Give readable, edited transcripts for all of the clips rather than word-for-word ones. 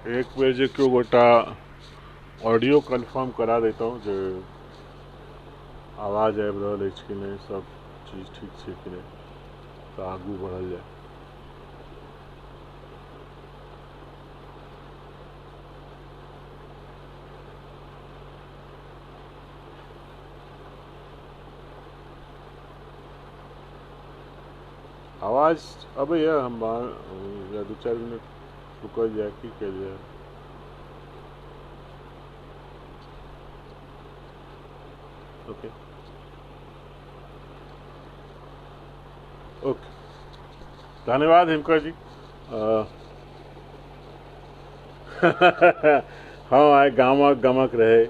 एक बेर जे केओ गोटा ऑडियो कन्फर्म करा दैतहुँ जे आवाज आबि रहल अछि कि नहि, सब चीज ठीक छै कि नहि, तऽ आगू बढ़ल जाय। आवाज अबैया? हम या 2-4 मिनट रुकल जाय, की कयल जाय? ओके ओके, धन्यवाद हिमकर जी। हँ, आइ गामक गमक रहै,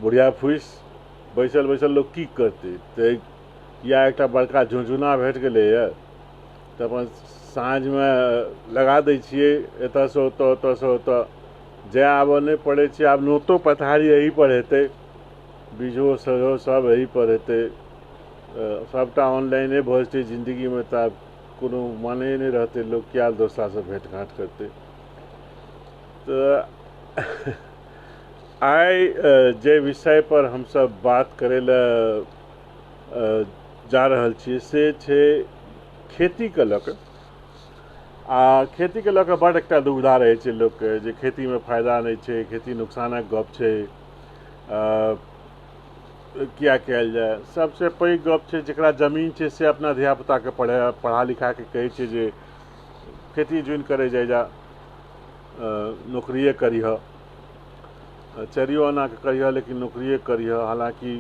बुढ़िया फूसि बैसल बैसल लोक की करतै, तऽ या एकटा बड़का झुनझुना भेट गेलैए तऽ अपन साँझमे लगा दै छियै, एतऽसँ ओतऽ ओतऽसँ ओतऽ जाय आबऽ नहि पड़ै छै। आब नोतो पथारी एही पर हेतै, बीजो सेहो सब एही पर हेतै, सबटा ऑनलाइने भऽ जेतै जिन्दगीमे, तऽ आब कोनो माने नहि रहतै, लोक किया दोसरासँ भेँट घाँट करतै। तऽ आइ जे विषय पर हमसब बात करै लए जा रहल छियै से छै खेतीके लऽ कऽ। आ खेतीके लऽ कऽ बड्ड एकटा दुविधा रहै छै लोकके, जे खेतीमे फायदा नहि छै, खेती नुकसानक गप छै, किया कयल जाय। सबसँ पैघ गप छै जकरा जमीन छै से अपना धियापुताके पढ़ा लिखाके कहै छै जे खेती जुनि करै जाइ जा, नौकरिए करिह, चारिओ आनाके करिह लेकिन नौकरिए करिह। हालाँकि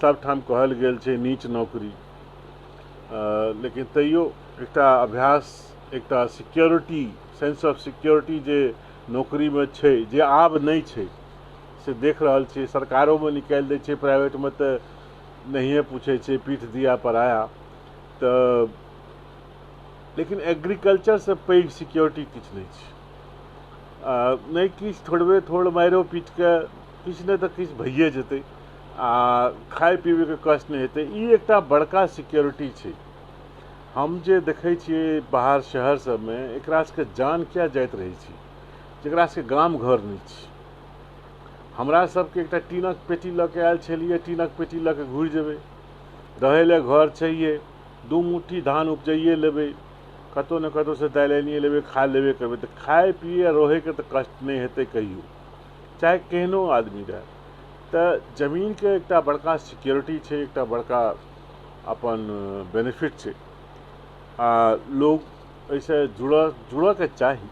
सबठाम कहल गेल छै नीच नौकरी, लेकिन तैयो एकटा अभ्यास, एकटा सिक्योरिटी, सेंस ऑफ सिक्योरिटी जे नौकरीमे छै, जे आब नहि छै, से देख रहल छियै। सरकारोमे निकालि दै छै, प्राइवेटमे तऽ नहिए पूछै छै, पीठ दिया पराया। तऽ लेकिन एग्रीकल्चरसँ पैघ सिक्योरिटी किछु नहि छै। नहि किछु थोड़बे थोड़ मारिओ पीटके किछु नहि तऽ किछु भइए जेतै, आ खाय पीबैके कष्ट नहि हेतै, ई एकटा बड़का सिक्योरिटी छै। हम जे देखै छियै बाहर शहर सबमे, एकरा सबके जान किया जाइत रहै छै, जकरा सबके गाम घर नहि छै। हमरा सबके एकटा टीनक पेटी लऽ के आयल छलियै, टीनक पेटी लऽ के घुरि जेबै, रहै लए घर छैहे, 2 मुट्ठी धान उपजाइए लेबै, कतहु ने कतहुसँ दालि आनिए लेबै, खा लेबे करबै, तऽ खाय पिए रहैके तऽ कष्ट नहि हेतै कहियो, चाहे केहनो आदमी रहए। तऽ जमीनके एकटा बड़का सिक्योरिटी छै, एकटा बड़का अपन बेनिफिट छै, आ लोक एहिसँ जुड़ऽके चाही।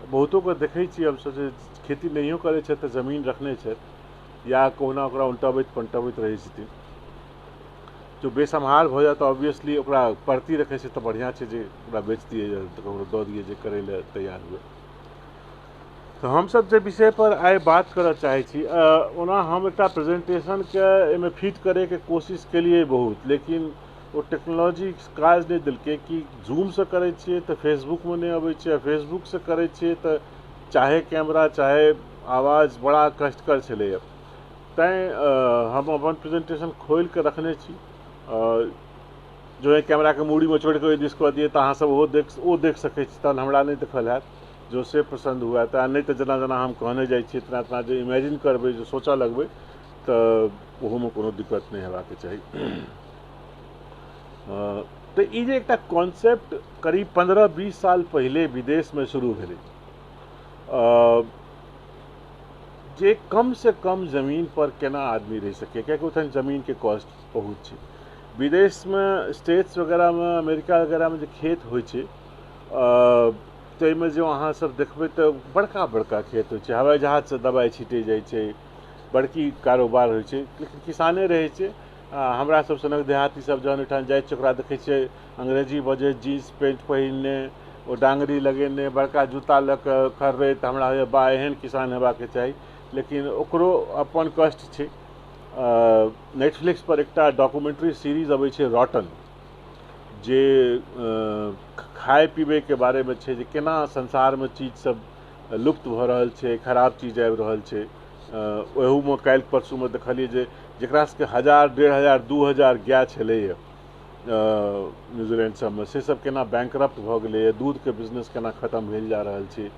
बहुतोके देखै छियै हमसब जे खेती नहियो करै छथि तऽ जमीन रखने छथि, या कहुना ओकरा उल्टबैत पलटबैत रहै छथिन। जो बेसम्हार भऽ जाय तऽ ऑब्वियसली ओकरा परती रखै छै तऽ बढ़िआँ छै जे ओकरा बेच दियै या ककरो दऽ दियै जे करै लए तैयार हुए। तऽ हमसब जे विषय पर आइ बात करऽ चाहै छी, ओना हम एकटा प्रेजेंटेशनके एहिमे फिट करैके कोशिश केलियै बहुत, लेकिन ओ टेक्नोलॉजी काज नहि देलकै। कि जूमसँ करै छियै तऽ फेसबुकमे नहि अबै छै, आ फेसबुकसँ करै छियै तऽ चाहे कैमरा चाहे आवाज बड़ा कष्टकर छलैए। तैँ हम अपन प्रेजेंटेशन खोलिके रखने छी, जो कैमराके मूड़ीमे चढ़िकऽ ओहि दिस कऽ दियै तऽ अहाँसब ओ देख सकै छी, तहन हमरा नहि देखल हैत, जो से पसन्द हुए तऽ। नहि तऽ जेना जेना हम कहने जाइ छियै तेना तेना जे इमेजिन करबै, जे सोचऽ लगबै, तऽ ओहोमे कोनो दिक्कत नहि हेबाक चाही। तऽ ई जे एकटा कॉन्सेप्ट करीब 15-20 साल पहिले विदेशमे शुरू भेलै, जे कमसँ कम जमीन पर केना आदमी रहि सकै, कियाकि ओतऽ जमीनके कॉस्ट बहुत छै। विदेशमे स्टेट्स वगैरहमे, अमेरिका वगैरहमे जे खेत होइ छै, ताहिमे जे अहाँ सब देखबै तऽ बड़का बड़का खेत होइ छै, हवाई जहाजसँ दबाइ छिटै जाइ छै, बड़की कारोबार होइ छै, लेकिन किसाने रहै छै। हमरा सब सनक देहाती सब जहन ओहिठाम जाइ छै, ओकरा देखै छियै अंग्रेजी बजै, जीन्स पेंट पहिरने, ओ डाँगरी लगेने, बड़का जूता लऽ कऽ खर्रैत, हमरा होइए बा एहन किसान हेबाके चाही। लेकिन ओकरो अपन कष्ट छै। नेटफ्लिक्स पर एकटा डॉक्यूमेंट्री सीरीज अबै छै रॉटन, जे खाय पीबैके बारेमे छै, जे केना संसारमे चीज सब लुप्त भऽ रहल छै, खराब चीज आबि रहल छै। ओहूमे काल्हि परसूमे देखलियै जे जकरा सबके 1000, 1500, 2000 गाय छलैए, न्यूजीलैंड सबमे, से सब केना बैंकरप्ट भऽ गेलैए, दूधके बिजनेस केना खतम भेल जा रहल छै,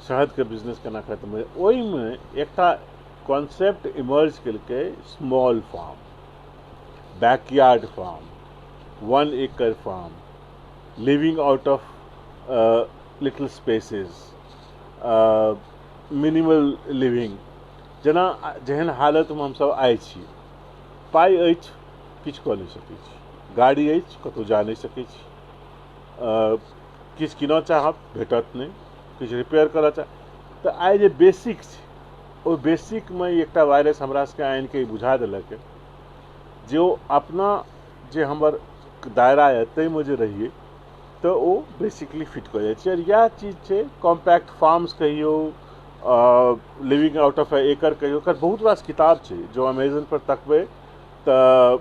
शहदके बिजनेस केना खतम भेल। ओहिमे एकटा कॉन्सेप्ट इमर्ज केलकै small farm, backyard farm, 1 acre farm, living out of little spaces, minimal living. जेना जेहन हालतमे हमसब आइ छी, पाइ अछि किछु कऽ नहि सकै छी, गाड़ी अछि कतहु जा नहि सकै छी, किछु कीनऽ चाहब भेटत नहि, किछु रिपेयर करऽ चाहब। तऽ आइ जे बेसिक छै ओहि बेसिकमे एकटा वायरस हमरा सबके आनिके ई बुझा देलक जे ओ अपना जे हमर दायरा यऽ ताहिमे जे रहियै तऽ ओ बेसिकली फिट कऽ जाइ छै। आओर इएह चीज छै कॉम्पैक्ट फार्म्स कहियौ, लिविंग आउट ऑफ ए एकड़ कहियौ, एकर बहुत रास किताब छै जो अमेजन पर तकबै तऽ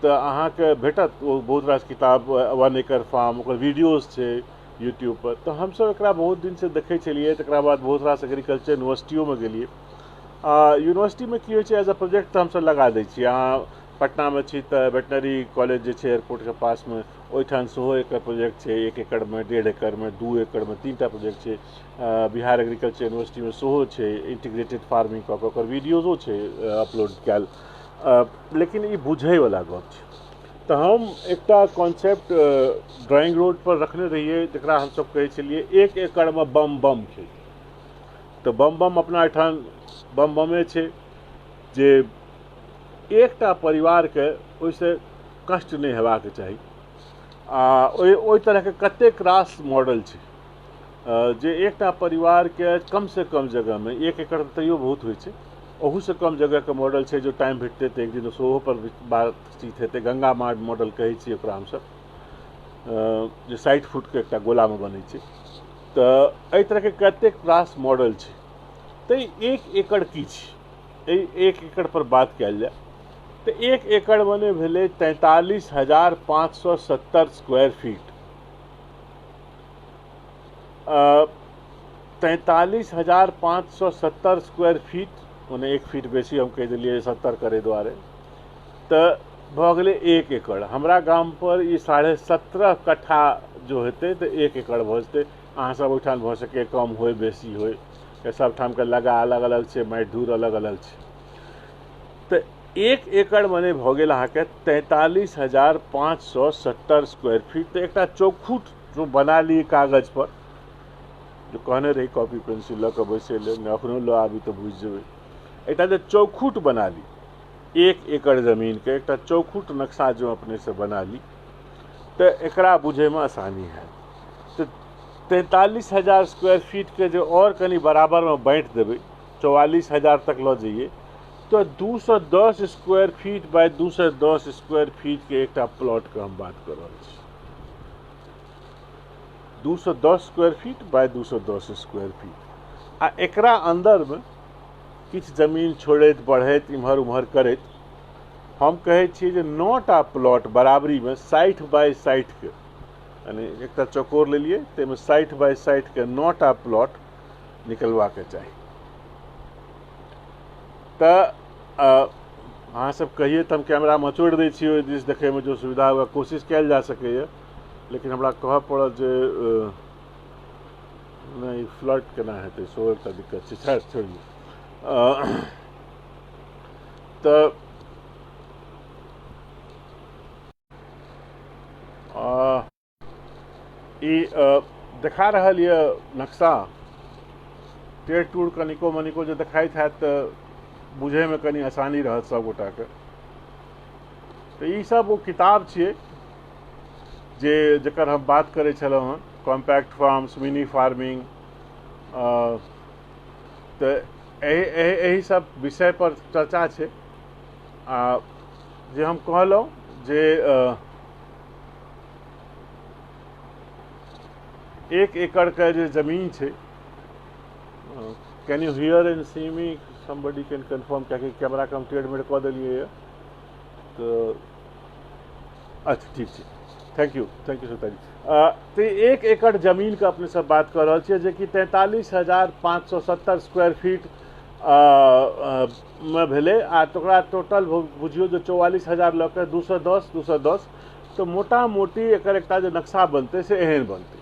अहाँके भेटत ओ बहुत रास किताब, 1 एकड़ फार्म, ओकर वीडियोज छै यूट्यूब पर। तऽ हमसब एकरा बहुत दिनसँ देखै छलियै। तकरा बाद बहुत रास एग्रीकल्चर यूनिवर्सिटियोमे गेलियै। यूनिवर्सिटीमे की होइ छै, एज अ प्रोजेक्ट तऽ हमसब लगा दै छियै। अहाँ पटनामे छी तऽ वेटनरी कॉलेज जे छै एयरपोर्टके पासमे, ओहिठाम सेहो एकर प्रोजेक्ट छै। 1 एकड़मे, 1.5 एकड़मे, 2 एकड़मे 3टा प्रोजेक्ट छै। बिहार एग्रीकल्चर यूनिवर्सिटीमे सेहो छै इंटीग्रेटेड फार्मिंग कऽ कऽ, ओकर वीडियोजो छै अपलोड कयल। लेकिन ई बुझैवला गप छै। तऽ हम एकटा कॉन्सेप्ट ड्राइंग रोड पर रखने रहियै, जकरा हमसब कहै छलियै 1 एकड़मे बम बम खेती। तऽ बम बम अपना एहिठाम बम बमे छै जे एकटा परिवारके ओहिसँ कष्ट नहि हेबाक चाही। आ ओहि तरहके कतेक रास मॉडल छै जे एकटा परिवारके कमसँ कम जगहमे, 1 एकड़ तैयो बहुत होइ छै, ओहूसँ कम जगहके मॉडल छै। जो टाइम भेटतै तऽ एक दिन सेहो पर बातचीत हेतै। गंगा मॉडल कहै छियै ओकरा हमसब, जे 60 फुटके एकटा गोलामे बनै छै। तऽ एहि तरहके कतेक रास मॉडल छै। तऽ 1 एकड़ की छै, एहि 1 एकड़ पर बात कयल जाय तऽ 1 एकड़ मने भेलै 43,570 स्क्वायर फीट। 43,570 स्क्वायर फीट मने 1 फीट बेसी हम कहि देलियै 70 करै दुआरे, तऽ भऽ गेलै 1 एकड़। हमरा गाम पर ई 17.5 कट्ठा जो हेतै तऽ 1 एकड़ भऽ जेतै। अहाँ सब ओहिठाम भऽ सकै कम होय बेसी होय, सबठामके लगा अलग अलग छै, माटि धूर अलग अलग छै। तऽ 1 एकड़ मने भऽ गेल अहाँके 43,570 स्क्वायर फीट। तऽ एकटा चौखूट जो बना ली कागज पर, जो कहने रही कॉपी पेंसिल लऽ कऽ बैसै लए, नहि एखनो लऽ आबी तऽ बुझि जेबै। एकटा जे चौखूट बना ली 1 एकड़ जमीनके, एकटा चौखूट नक्शा जो अपनेसँ बना ली तऽ एकरा बुझैमे आसानी हैत। तऽ 43,000 स्क्वायर फीटके जे आओर कनि बराबरमे बाँटि देबै, 44,000 तक लऽ जइयै तऽ 210 स्क्वायर फीट बाय 210 स्क्वायर फीटके एकटा प्लॉटके हम बात कऽ रहल छी। 210 square feet by 210 square feet. आ एकरा अन्दरमे किछु जमीन छोड़ैत बढ़ैत इम्हर उम्हर करैत हम कहै छियै जे 9टा प्लॉट बराबरीमे 60 बाय 60 के, यानी एकटा चौकोर लेलियै ताहिमे 60 बाय 60 के 9टा प्लॉट निकलबाक चाही। तऽ अहाँ सब कहियै तऽ हम कैमरा मचोड़ि दै छियै ओहि दिस देखैमे जो सुविधा हुए कोशिश कयल जा सकैए, लेकिन हमरा कहऽ पड़त जे नहि फ्लड केना हेतै सेहो एकटा दिक्कत छै। खैर छोड़ियौ। तऽ ई देखा रहल यऽ नक्शा, टेढ़ टूढ़ कनिको मनिको जे देखाइत हैत तऽ बुझैमे कनि आसानी रहत सब गोटाके। तऽ ई सब ओ किताब छियै जे जकर हम बात करै छलहुँ हँ, कॉम्पैक्ट फार्म्स, मिनी फार्मिंग। तऽ एहि सब विषय पर चर्चा छै। आ जे हम कहलहुँ जे 1 एकड़के जे जमीन छै, can you hear and see me, somebody can confirm, कियाकि कैमरा के हम टेढ़ मेढ़ कऽ देलियै यऽ। तऽ अच्छा ठीक छै, thank you Shweta ji. तऽ 1 एकड़ जमीनके अपने सब बात कऽ रहल छियै, जेकि 43,570 स्क्वायर फीट मे भेलै आ तकरा टोटल बुझियौ जे 44,000 लऽ कऽ 210 210, तऽ मोटा मोटी एकर एकटा जे नक्शा बनतै से एहन बनतै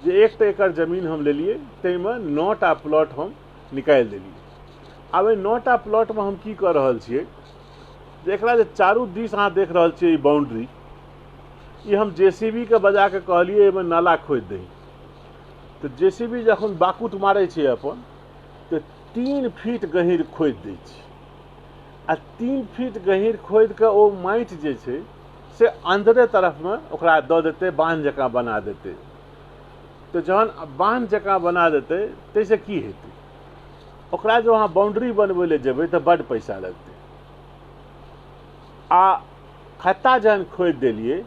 जे 1 एकड़ जमीन हम लेलियै, ताहिमे 9टा प्लॉट हम निकालि देलियै। आब एहि 9टा प्लॉटमे हम की कऽ रहल छियै जे एकरा जे चारू दिस अहाँ देख रहल छियै ई बाउंड्री, ई हम JCB के बजा कऽ कहलियै एहिमे नाला खोदि दही। तऽ JCB जखन बाकुट मारै छै अपन, तऽ 3 फीट गहीँर खोदि दै छै आ 3 फीट गहीँर खोदि कऽ ओ माटि जे छै से अन्दरे तरफमे ओकरा दऽ देतै, बान्ह जकाँ बना देतै। तऽ जहन बान्ह जकाँ बना देतै ताहिसँ की हेतै, ओकरा जो अहाँ बाउंड्री बनबै लए जेबै तऽ बड्ड पैसा लगतै। आ खत्ता जहन खोदि देलियै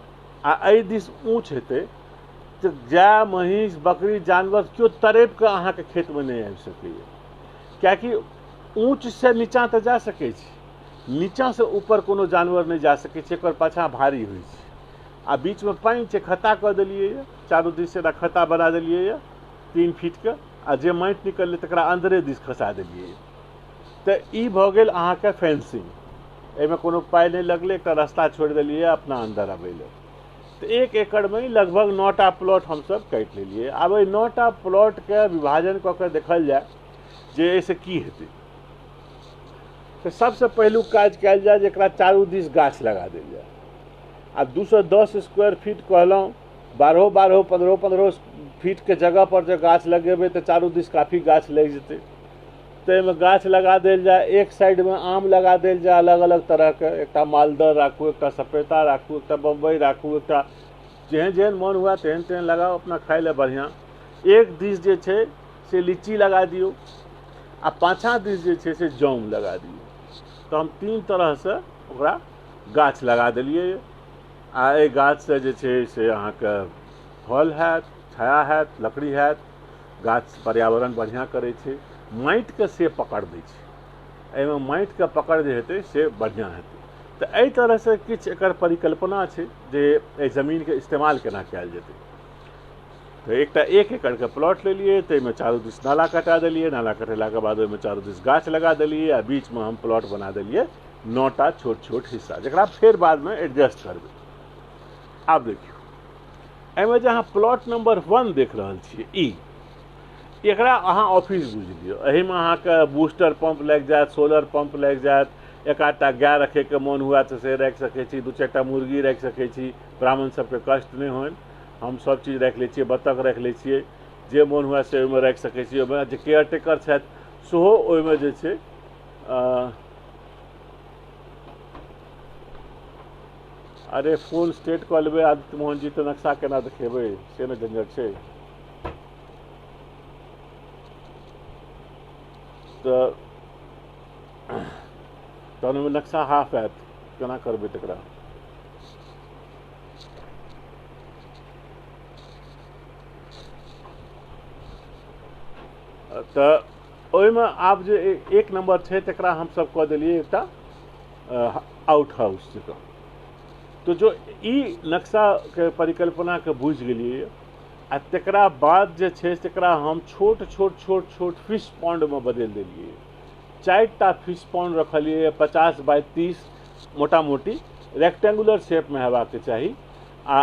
आ एहि दिस ऊँच हेतै तऽ गाय महींस बकरी जानवर केओ तड़पि कऽ अहाँके खेतमे नहि आबि सकैए, किएकि ऊँचसँ नीचाँ तऽ जा सकै छै, नीचाँसँ ऊपर कोनो जानवर नहि जा सकै छै, एकर पाछाँ भारी होइ छै। आ बीचमे पानि छै, खत्ता कऽ देलियै यऽ, चारू दिस एकरा खत्ता बना देलियै यऽ 3 फीटके, आ जे माटि निकललै तकरा अन्दरे दिस खसा देलियै। तऽ ई भऽ गेल अहाँके फेंसिंग, एहिमे कोनो पाइ नहि लगलै, एकटा रास्ता छोड़ि देलियै अपना अन्दर अबै लए। तऽ 1 एकड़मे लगभग 9टा प्लॉट हमसब काटि लेलियै। आब एहि 9टा प्लॉटके विभाजन कऽ के देखल जाय जे एहिसँ की हेतै। तऽ सबसँ पहिलुक काज कयल जाय जे एकरा चारू दिस गाछ लगा देल जाय। आब 210 स्क्वायर फीट कहलहुँ, 12 12 15 15 फीटके जगह पर जे गाछ लगेबै तऽ चारू दिस काफी गाछ लागि जेतै। ताहिमे गाछ लगा देल जाय, एक साइडमे आम लगा देल जाय अलग अलग तरहके, एकटा मालदह राखू, एकटा सपेता राखू, एकटा बम्बई राखू, एकटा जेहन जेहन मन हुए तेहन तेहन लगाउ अपना खाइ लए बढ़िआँ। एक दिस जे छै से लीची लगा दियौ आ पाछाँ दिस जे छै से जाम लगा दियौ। तऽ हम 3 तरहसँ ओकरा गाछ लगा देलियै आ एहि गाछसँ जे छै से अहाँके फल हैत, छाया हैत, लकड़ी हैत। गाछ पर्यावरण बढ़िआँ करै छै, माटिके से पकड़ दै छै, एहिमे माटिके पकड़ जे हेतै से बढ़िआँ हेतै। तऽ एहि तरहसँ किछु एकर परिकल्पना छै जे एहि जमीनके इस्तेमाल केना कयल जेतै। तऽ एकटा 1 एकड़के प्लॉट लेलियै, ताहिमे चारू दिस नाला कटा देलियै, नाला कटेलाके बाद ओहिमे चारू दिस गाछ लगा देलियै आ बीचमे हम प्लॉट बना देलियै 9टा छोट छोट हिस्सा, जकरा फेर बादमे एडजस्ट करबै। आब देखियौ एहिमे जे अहाँ प्लॉट नंबर 1 देख रहल छियै, ई एकरा अहाँ ऑफिस बुझि लियौ। एहिमे अहाँके बूस्टर पंप लागि जायत, सोलर पंप लागि जायत, एक आधटा गाय रखैके मोन हुए तऽ से राखि सकै छी, 2-4टा मुर्गी राखि सकै छी, ब्राह्मण सबके कष्ट नहि होइन। हम सब चीज राखि लै छियै, बत्तख राखि लै छियै, जे मोन हुए से ओहिमे राखि सकै छी। ओहिमे जे केयर टेकर छथि सेहो ओहिमे जे छै अरे फोन स्टेट कऽ लेबै आदित्य मोहन जी तऽ नक्शा केना देखेबै, से ने झंझट छै। तऽ तहन ओहिमे नक्शा हाफ आयत, केना करबै तकरा। तऽ ओहिमे आब जे 1 नम्बर छै तकरा हमसब कऽ देलियै एकटा आउट हाउस जकाँ। तो जो ई नक्शाके परिकल्पनाके बुझि गेलियै आ तकरा बाद जे छै तकरा हम छोट छोट छोट छोट फिश पॉन्डमे बदलि देलियै। 4टा फिश पॉन्ड रखलियै, 50 बाय 30 मोटा मोटी रेक्टेंगुलर शेपमे हेबाक चाही आ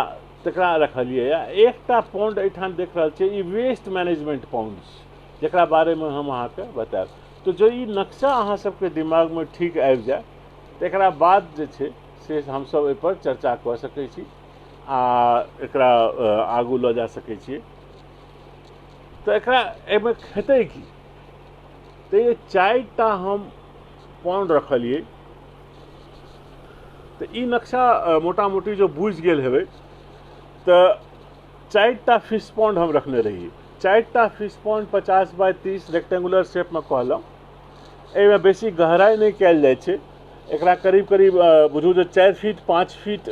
तकरा रखलियै। एकटा पॉन्ड एहिठाम देख रहल छियै, ई वेस्ट मैनेजमेंट पॉन्ड छै, जकरा बारेमे हम अहाँके बतायब। तो जो ई नक्शा अहाँ सबके दिमागमे ठीक आबि जाय तकरा बाद जे छै से हमसब एहिपर चर्चा कऽ सकै छी आ एकरा आगू लऽ जा सकै छियै। तऽ एकरा एहिमे हेतै की, तऽ 4टा हम पॉन्ड रखलियै। तऽ ई नक्शा मोटा मोटी जो बुझि गेल हेबै तऽ 4टा फिश पॉन्ड हम रखने रहियै। 4टा फिश पॉन्ड 50 बाय 30 रेक्टेंगुलर शेपमे कहलहुँ। एहिमे बेसी गहराइ नहि कयल जाइ छै, एकरा करीब करीब बुझू जे 4 फीट 5 फीट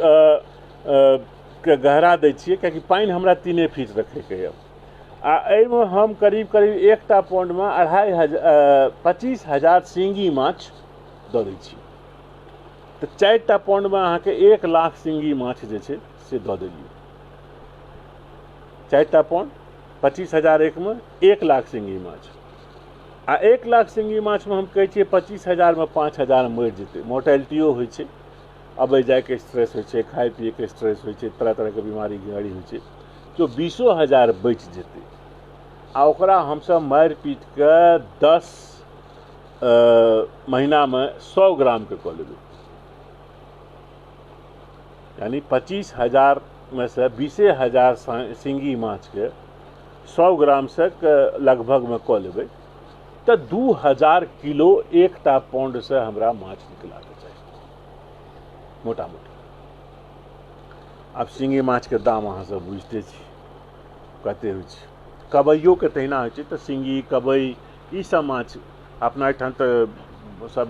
के गहरा दै छियै, कियाकि पानि हमरा 3 फीट रखैके यऽ। आ एहिमे हम करीब करीब एकटा पॉन्डमे 25,000 सिंगी माछ दऽ दै छियै। तऽ 4टा पॉन्डमे अहाँके 1 लाख सिंगी माछ जे छै से दऽ देलियै। 4टा पॉन्ड 25,000 एकमे 1 लाख सिंगी माछ। आ 1 लाख सिंगी माछमे हम कहै छियै 25,000 मे 5,000 मरि जेतै। मोर्टेलिटियो होइ छै, अबै जाइके स्ट्रेस होइ छै, खाइ पियैके स्ट्रेस होइ छै, तरह तरहके बीमारी घड़ी होइ छै। जो 20,000 बचि जेतै आ ओकरा हमसब मारि पीट कऽ 10 महीनामे 100 ग्रामके कऽ लेबै, यानी 25,000 में से 20,000 सिंगी माछके 100 ग्रामसँ लगभगमे कऽ लेबै तऽ 2,000 किलो एकटा पौंडसँ हमरा माछ निकलाके चाही मोटा मोटी। आब सिंगी माछके दाम अहाँ सब बुझिते छी कते होइ छै। कबैयोके तहिना होइ छै। तऽ सिंगी कबई ई सब माछ अपना एहिठाम तऽ सब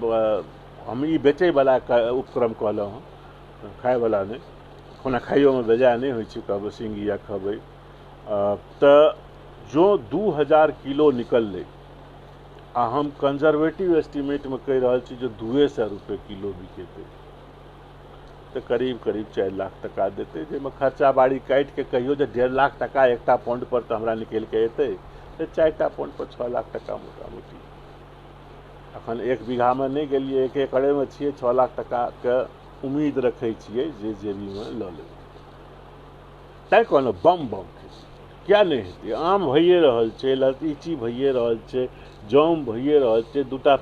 हम ई बेचैवला उपक्रम कहलहुँ हँ, खायवला नहि। ओना खाइयोमे बेजाय नहि होइ छै कब सिंगी या खबै। तऽ जो 2,000 किलो निकललै आ हम कंजर्वेटिव एस्टिमेटमे कहि रहल छी जे 200 रुपये किलो बिकेतै तऽ करीब करीब 4 लाख टका देतै, जाहिमे खर्चा बाड़ी काटिके कहियो जे 1.5 लाख टका एकटा पौंड पर तऽ हमरा निकलि कऽ एतै, तऽ 4टा पौंड पर 6 लाख टका मोटा मोटी। अखन 1 बीघामे नहि गेलियै, 1 एकड़ेमे छियै, 6 लाख टकाके उम्मीद रखै छियै जे जेबीमे लऽ लेबै। तैँ कहलहुँ बम बम खेती किया नहि हेतै। आम भइए रहल छै, लीची भइए रहल छै, जाम भइए रहल छै, 2टा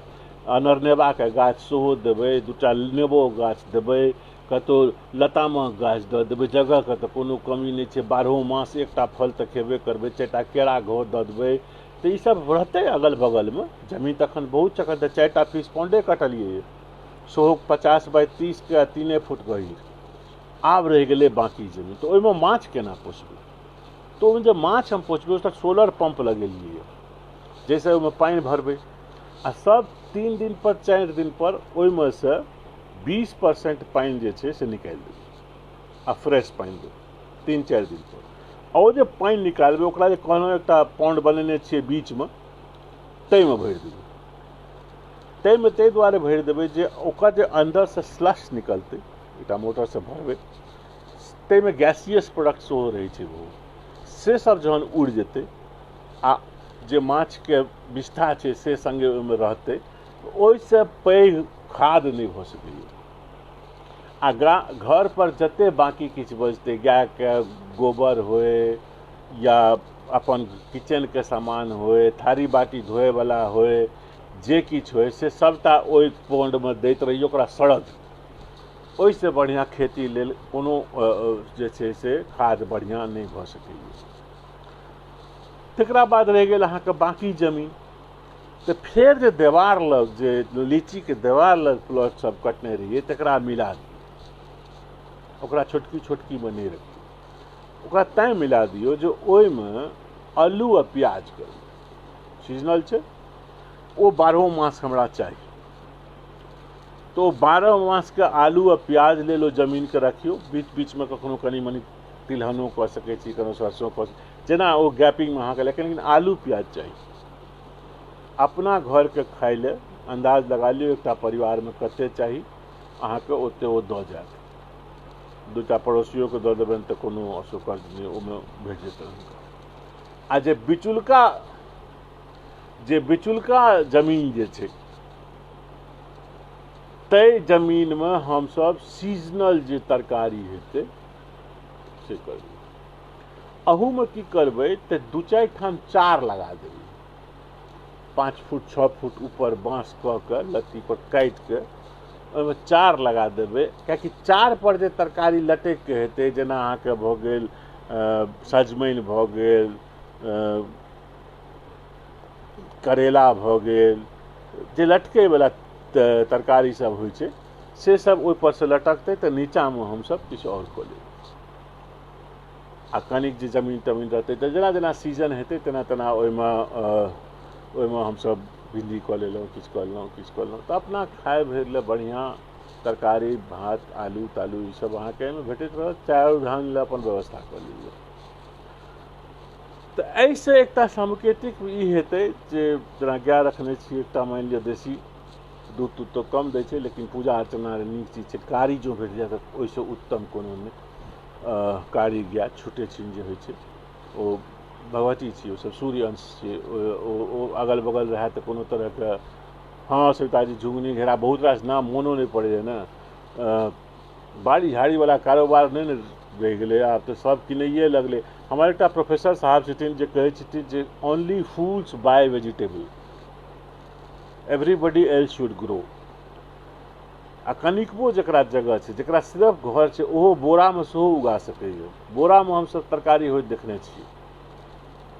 अनरनेबाके गाछ सेहो देबै, 2टा नेबो गाछ देबै, कतहु लतामक गाछ दऽ देबै। जगहके तऽ कोनो कमी नहि छै, 12 मास एकटा फल तऽ खेबे करबै, 4टा केरा घोर दऽ देबै। तऽ ईसब रहतै अगल बगलमे। जमीन तखन बहुत छै, तऽ 4टा फीस पौंडे कटलियै, सेहो 50 बाय 30 के 3 फुट गहीर। आब रहि गेलै बाँकी जमीन, तऽ ओहिमे माछ केना पोसबै? तऽ ओहिमे जे माछ हम पोसबै ओतऽ सोलर पंप लगेलियै, जाहिसँ ओहिमे पानि भरबै आ सब 3 दिन पर 4 दिन पर ओहिमे से 20% पानि जे छै से निकालि देबै आ फ्रेश पानि देबै 3-4 दिन पर। आ ओ जे पानि निकालबै ओकरा जे कहलहुँ एकटा पौंड बनेने छियै बीचमे, ताहिमे भरि देबै। ताहिमे ताहि दुआरे भरि देबै जे ओकर जे अन्दरसँ स्लश निकलतै, एकटा मोटरसँ भरबै, ताहिमे गैसियस प्रोडक्ट सेहो रहै छै बहुत, से सब जहन उड़ि जेतै आ जे माछके विष्ठा छै से सङ्गे ओहिमे रहतै, ओहिसँ पैघ खाद नहि भऽ सकैए। आ घर पर जते बाँकी किछु बचतै, गायके गोबर होय या अपन किचनके सामान होय, थारी बाटी धोएवला होय, जे किछु होय से सबटा ओहि पौंडमे दैत रहियौ, ओकरा सड़ऽ दियौ। ओहिसँ बढ़िआँ खेती लेल कोनो जे छै से खाद बढ़िआँ नहि भऽ सकैए। तकरा बाद रहि गेल अहाँके बाँकी जमीन, तऽ फेर जे देवार लग जे लीचीके देवार लग प्लॉट सब कटने रहियै तकरा मिला दियौ। ओकरा छोटकी छोटकीमे नहि रखियौ, ओकरा तैँ मिला दियौ जे ओहिमे आलू आ प्याज करू, सीजनल छै ओ, 12 मास हमरा चाही। तो 12 मासके आलू आ प्याज लेल ओ जमीनके रखियौ। बीच बीचमे कखनो कनि मनि तिलहनो कऽ सकै छी, कखनो सरसों कऽ, जेना ओ गैपिंगमे अहाँके, लेकिन आलू प्याज चाही अपना घरके खाइ लए। अन्दाज लगा लियौ एकटा परिवारमे कते चाही अहाँके, ओते ओ दऽ जायत। 2टा पड़ोसियोके दऽ देबनि तऽ कोनो असौकर्य नहि, ओहिमे भेट जेतनि हुनका। आ जे बिचुलका जमीन जे छै ताहि जमीनमे हमसब सीजनल जे तरकारी हेतै से करबै। अहूमे की करबै तऽ 2-4 ठाम चार लगा देबै, 5 फुट 6 फुट ऊपर बाँस कऽ के लत्ती पर काटि के ओहिमे चार लगा देबै। कियाकि चार पर जे तरकारी लटकि के हेतै, जेना अहाँके भऽ गेल सजमनि भऽ गेल, करेला भऽ गेल, जे लटकैवला तरकारी सब होइ छै से सब ओहिपर से लटकतै, तऽ नीचाँमे हमसब किछु आओर कऽ लेबै। आ कनिक जे जमीन तमीन रहतै तऽ जेना जेना सीजन हेतै तेना तेना ओहिमे हमसब भिन्डी कऽ लेलहुँ, किछु कऽ लेलहुँ, किछु कऽ लेलहुँ। तऽ अपना खाय भरि लए बढ़िआँ तरकारी भात आलू तालू ईसब अहाँके एहिमे भेटैत रहत। चाउर धान लए अपन व्यवस्था कऽ लिअ। तऽ एहिसँ एकटा सांकेतिक ई हेतै जे जेना गाय रखने छी एकटा, मानि लिअ देशी दूध तूध तऽ कम दै छै, लेकिन पूजा अर्चना नीक चीज छै। कारी जो भेट जाय तऽ ओहिसँ उत्तम कोनो नहि। कारी गाय छोटे छिन जे होइ छै ओ भगवती छी, ओसभ सूर्य अंश छियै। ओ अगल बगल रहए तऽ कोनो तरहके। हँ सविताजी, झुङ्गनी घेरा बहुत रास नाम मोनो नहि पड़ैए ने। बाड़ी झाड़ीवला कारोबार नहि ने रहि गेलै, आब तऽ सभ किनैए लगलै। हमर एकटा प्रोफेसर साहब छथिन जे कहै छथिन जे only fools buy vegetable, everybody else should grow. आ कनिकबो जकरा जगह छै, जकरा सिर्फ घर छै, ओहो बोरामे सेहो उगा सकैए। बोरामे हमसभ तरकारी होइत देखने छियै,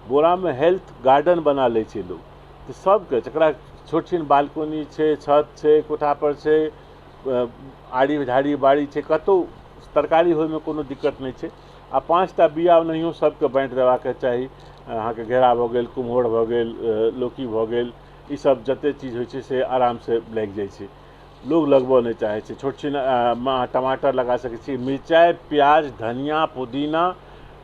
बोरामे हेल्थ गार्डन बना लै छै लोक। तऽ सभके जकरा छोट छिन बालकोनी छै, छत छै, कोठापर छै, आड़ी झाड़ी बाड़ी छै, कतहु तरकारी होइमे कोनो दिक्कत नहि छै। आ 5 टा बिया ओनाहियो सभके बाँटि देबाक चाही। अहाँके घेरा भऽ गेल, कुम्हर भऽ गेल, लौकी भऽ गेल, ईसभ जतेक चीज होइ छै से आरामसँ लागि जाइ छै। लोग लगबऽ नहि चाहै छै। छोट छिन टमाटर लगा सकै छी, मिरचाइ, प्याज, धनिया, पुदीना,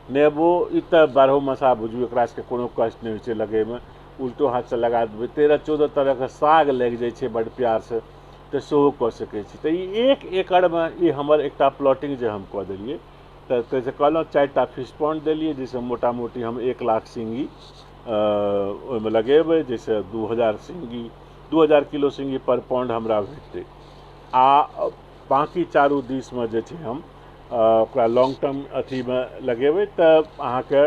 नेबो, ई तऽ बारहो मासा बुझू, एकरा सबके कोनो कष्ट नहि होइ छै लगैमे। उल्टो हाथसँ लगा देबै। 13-14 तरहके साग लागि जाइ छै बड्ड प्यारसँ, तऽ सेहो कऽ सकै छी। तऽ ई 1 एकड़मे ई हमर एकटा प्लॉटिंग जे हम कऽ देलियै, तऽ ताहिसँ कहलहुँ चारिटा फिश पॉन्ड देलियै, जाहिसँ मोटा मोटी हम 1 लाख सिङ्गी ओहिमे लगेबै, जाहिसँ 2000 सिङ्गी, 2000 किलो सिङ्गी पर पॉन्ड हमरा भेटतै। आ बाँकी चारू दिसमे जे छै हम ओकरा लॉन्ग टर्म अथीमे लगेबै, तऽ अहाँके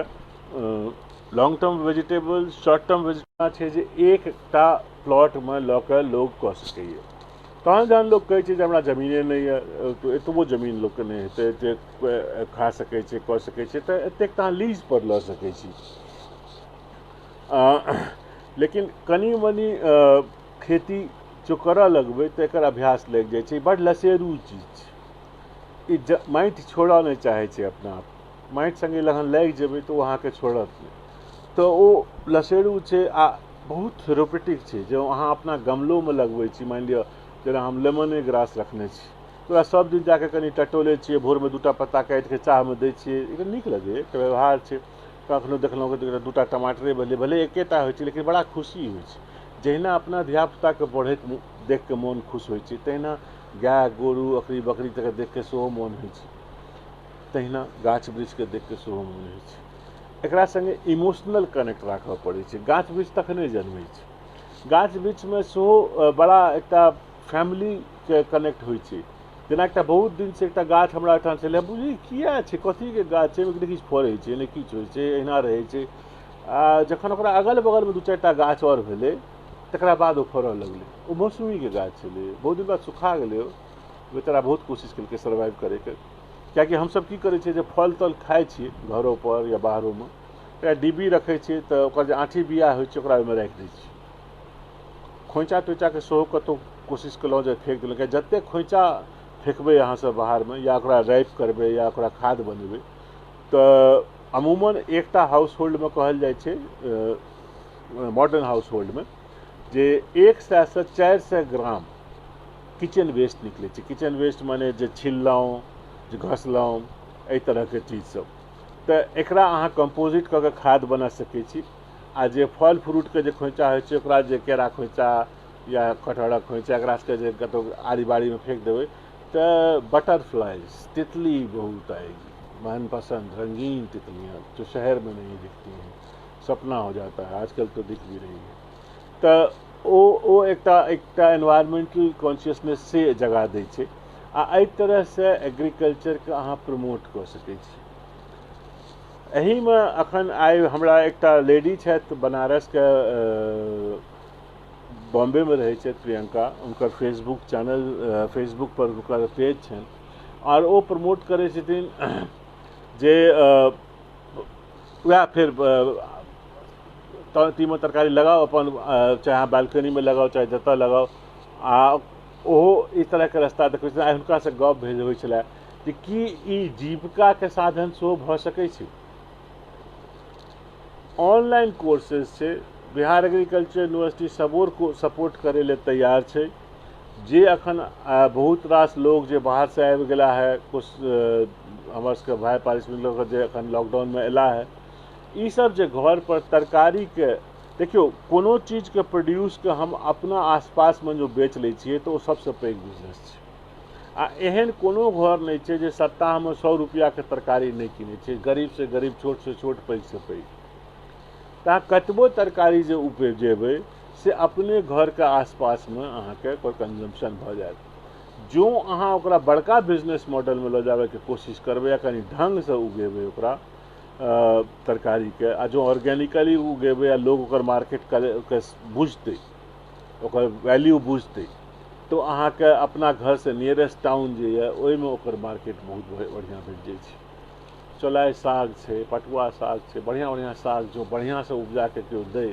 long term vegetable, short term vegetable छै जे एकटा प्लॉटमे लऽ कऽ लोग कऽ सकैए। तहन जहन लोक कहै छै जे हमरा जमीने नहि यऽ, एतबो जमीन लोकके नहि हेतै जे खा सकै छै, कऽ सकै छै, तऽ एतेक तऽ अहाँ लीजपर लऽ सकै छी। लेकिन कनि मनि खेती जो करऽ लगबै तऽ एकर अभ्यास लागि जाइ छै। बड लसेरू चीज छै ई, माटि छोड़ऽ नहि चाहै छै अपना आप। माटि सङ्गे जहन लागि जेबै तऽ ओ अहाँके छोड़त नहि। तऽ ओ लसेरू छै आ बहुत थेरोपेटिक छै। जे अहाँ अपना गमलोमे लगबै छी, मानि लिअ जेना हम लेमने ग्रास रखने छी, ओकरा सब दिन जाके कनि टटोलै छियै, भोरमे दूटा पत्ता काटिके चाहमे दै छियै, एकटा नीक लगैए, एकटा व्यवहार छै। कखनो देखलहुँ कि दूटा टमाटरे भेलै, भले एकेटा होइ छै, लेकिन बड़ा खुशी होइ छै। जहिना अपना धियापुताके बढ़ैत देख कऽ मोन खुश होइ छै, तहिना गाय गोरु अकरी बकरी तक देख कऽ सेहो मोन होइ छै, तहिना गाछ वृक्षके देख कऽ सेहो मोन होइ छै। एकरा सङ्गे इमोशनल कनेक्ट राखऽ पड़ै छै। गाछ वृक्ष तखने जनमै छै। गाछ वृक्षमे सेहो बड़ा एकटा फैमिलीके कनेक्ट होइ छै। जेना एकटा बहुत दिनसँ एकटा गाछ हमरा ओहिठाम छलै, बुझली किया छै, कथीके गाछ छै, ओहिमे किछु फड़ै छै नहि किछु होइ छै, एहिना रहै छै। आ जखन ओकरा अगल बगलमे दू चारि टा गाछ आओर भेलै, तकरा बाद ओ फड़ऽ लगलै। ओ मौसमीके गाछ छलै, बहुत दिन बाद सुखा गेलै। ओ बेचारा बहुत कोशिश केलकै सर्वाइव करैके, कियाकि हमसब की करै छियै जे फल तल खाइ छियै घरोपर या बाहरोमे, एकटा डिब्बी रखै छियै, तऽ ओकर जे आँठी बिया होइ छै ओकरा ओहिमे राखि दै छियै। खोइँचा तोइचाके सेहो कतहु कोशिश केलहुँ जे फेक देलहुँ, किया जतेक खोइँचा फेकबै अहाँसब बाहरमे या ओकरा रैप करबै या ओकरा खाद बनेबै, तऽ अमूमन एकटा हाउस होल्डमे कहल जाइ छै, मॉडर्न हाउस होल्डमे, जे 100सँ 400 ग्राम किचन वेस्ट निकलै छै। किचन वेस्ट माने जे छिललहुँ, जे घसलहुँ, एहि तरहके चीजसब। तऽ एकरा अहाँ कम्पोजिट कऽ के खाद बना सकै छी। आ जे फल फ्रूटके जे खोइँचा होइ छै, ओकरा जे केरा खोइँचा या कटहरक खोइँचा, एकरा सबके जे कतहु आड़ी बाड़ीमे फेक देबै तऽ बटरफ्लाइज, तितली बहुत आएगी, मनपसंद रंगीन तितलियाँ जो शहर में नहीं दिखती हैं। सपना हो जाता है, आजकल तो दिख भी रही है। तऽ ओ एकटा एकटा एनवायरमेंटल कॉन्शियसनेस से जगा दै छै। आ एहि तरहसँ एग्रीकल्चरके अहाँ प्रमोट कऽ सकै छी। एहिमे अखन आइ हमरा एकटा लेडी छथि बनारसके, बॉम्बेमे रहै छथि, प्रियंका। हुनकर फेसबुक चैनल, फेसबुक पर हुनकर पेज छनि आओर ओ प्रमोट करै छथिन जे वएह फेर तीमन तरकारी लगाउ अपन, चाहे अहाँ बालकनीमे लगाउ, चाहे जतऽ लगाउ। आ ओहो इस तरहके रास्ता देखबै छथिन। आइ हुनकासँ गप भेल होइ छलै जे की ई जीविकाके साधन सेहो भऽ सकै छै। ऑनलाइन कोर्सेज छै, बिहार एग्रीकल्चर यूनिवर्सिटी सबोर को सपोर्ट करै लए तैयार छै। जे अखन बहुत रास लोग जे बाहरसँ आबि गेला है, कुछ हमर सबके भाय पारिश्रमिक लोग जे अखन लॉकडाउनमे अयला है, ई सब जे घर पर तरकारीके, देखियौ, कोनो चीजके प्रोड्यूसके हम अपना आसपासमे जो बेच लै छियै तऽ ओ सबसँ पैघ बिजनेस छै। आ एहन कोनो घर नहि छै जे सप्ताहमे 100 रुपैआके तरकारी नहि किनै छै, गरीबसँ गरीब, छोटसँ छोट, पैघसँ पैघ। तऽ अहाँ कतबो तरकारी जे उपजेबै से अपने घरके आसपासमे अहाँके ओकर कंजम्पशन भऽ जायत। जँ अहाँ ओकरा बड़का बिजनेस मॉडलमे लऽ जाबयके कोशिश करबै आ कनि ढङ्गसँ उगेबै ओकरा तरकारीके, आ जँ ऑर्गेनिकली उगेबै आ लोग ओकर मार्केट के बुझतै, ओकर वैल्यू बुझतै, तऽ अहाँके अपना घरसँ नियरेस्ट टाउन जे यऽ ओहिमे ओकर मार्केट बहुत बढ़िआँ भेट जाइ छै। चौलाइ साग छै, पटुआ साग छै, बढ़िआँ बढ़िआँ साग जो बढ़िआँसँ उपजाके केओ दै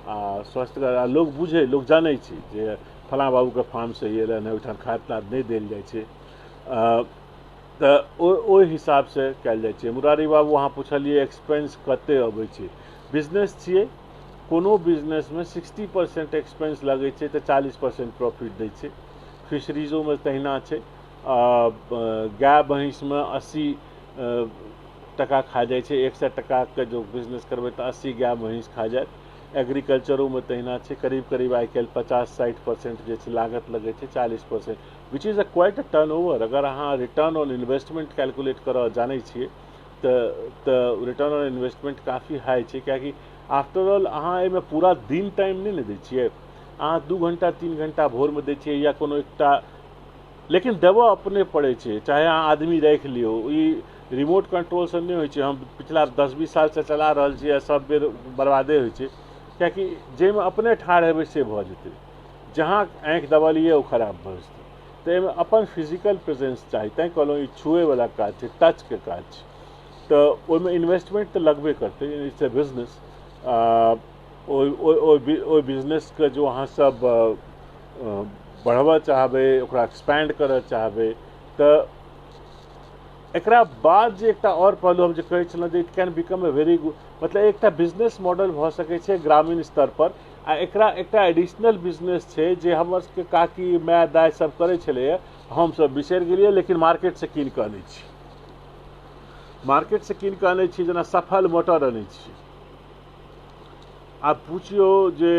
आ स्वस्थ आ लोग बुझै, लोग जानै छै जे फलाँ बाबूके फार्मसँ ई एलनि हँ, ओहिठाम खाद ताद नहि देल जाइ छै, तऽ ओहि हिसाबसँ कयल जाइ छै। मुरारी बाबू, अहाँ पुछलियै एक्सपेंस कते अबै छै। बिजनेस छियै, कोनो बिजनेसमे 60% एक्सपेंस लगै छै तऽ 40% प्रॉफिट दै छै। फिशरीजोमे तहिना छै। गाय महीँसमे 80 टका खा जाइ छै। 100 टकाके जो बिजनेस करबै तऽ 80 गाय महीँस खा जायत। एग्रीकल्चरोमे तहिना छै। करीब करीब आइ काल्हि 50-60% जे छै लागत लगै छै, 40%, which is a quite a turn over. अगर अहाँ रिटर्न ऑन इन्वेस्टमेंट कैलकुलेट करऽ जानै छियै तऽ रिटर्न ऑन इन्वेस्टमेंट काफी हाई छै, कियाकि आफ्टर ऑल अहाँ एहिमे पूरा दिन टाइम नहि ने दै छियै। अहाँ 2 घंटा 3 घंटा भोरमे दै छियै या कोनो एकटा, लेकिन देबऽ अपने पड़ै छै, चाहे अहाँ आदमी राखि लियौ। ई रिमोट कंट्रोलसँ नहि होइ छै। हम पिछला 10-20 सालसँ चला रहल छियै आ सब बेर बर्बादे होइ छै, कियाकि जाहिमे अपने ठाढ़ हेबै से भऽ जेतै, जहाँ आँखि दबलियै ओ खराब भऽ जेतै। तऽ एहिमे अपन फिजिकल प्रेजेंस चाही। तैँ कहलहुँ ई छुएवला काज छै, टचके काज छै। तऽ ओहिमे इन्वेस्टमेंट तऽ लगबे करतै। It's a business. ओहि ओहि ओहि बिजनेसके जो अहाँ सब बढ़बऽ चाहबै, ओकरा एक्सपैंड करऽ चाहबै, तऽ एकरा बाद जे एकटा आओर पहलू हम जे कहै छलहुँ जे it can become a very good, मतलब एकटा बिजनेस मॉडल भऽ सकै छै ग्रामीण स्तर पर। आ एकरा एकटा एडिशनल बिजनेस छै जे हमर सबके काकी, माय, दाय सब करै छलैए, हमसब बिसरि गेलियै, लेकिन मार्केटसँ कीन कऽ अनै छी, मार्केटसँ कीन कऽ अनै छी। जेना सफल मटर अनै छी। आब पुछियौ जे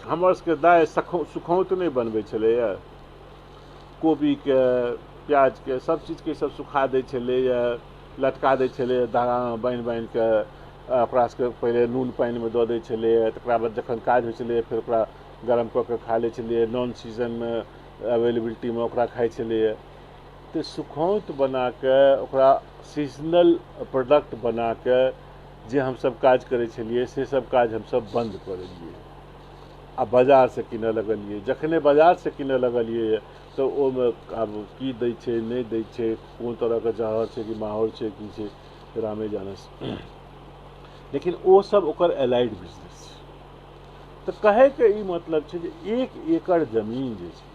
हमर सबके दाय सुखौंत नहि बनबै छलैए? कोबीके, प्याजके, सब चीजके सब सुखा दै छलैए, लटका दै छलैए धागामे बान्हि बान्हि कऽ। ओकरा सबके पहिले नून पानिमे दऽ दै छलैए, तकरा बाद जखन काज होइ छलैए फेर ओकरा गरम कऽ कऽ खा लै छलैए। नॉन सीजनमे अवेलेबिलिटीमे ओकरा खाइ छलैए। तऽ सुखौंत बना कऽ, ओकरा सीजनल प्रोडक्ट बना कऽ जे हमसब काज करै छलियै, से सब काज हमसब बन्द कऽ देलियै आ बाजारसँ कीनऽ लगलियै। जखने बाजारसँ कीनऽ लगलियै तऽ ओहिमे आब की दै छै, नहि दै छै, कोन तरहके जहर छै कि माहौर छै, की छै, रामे जानस। लेकिन ओ सब ओकर एलाइड बिजनेस छै। तऽ कहैके ई मतलब छै जे 1 एकड़ जमीन जे छै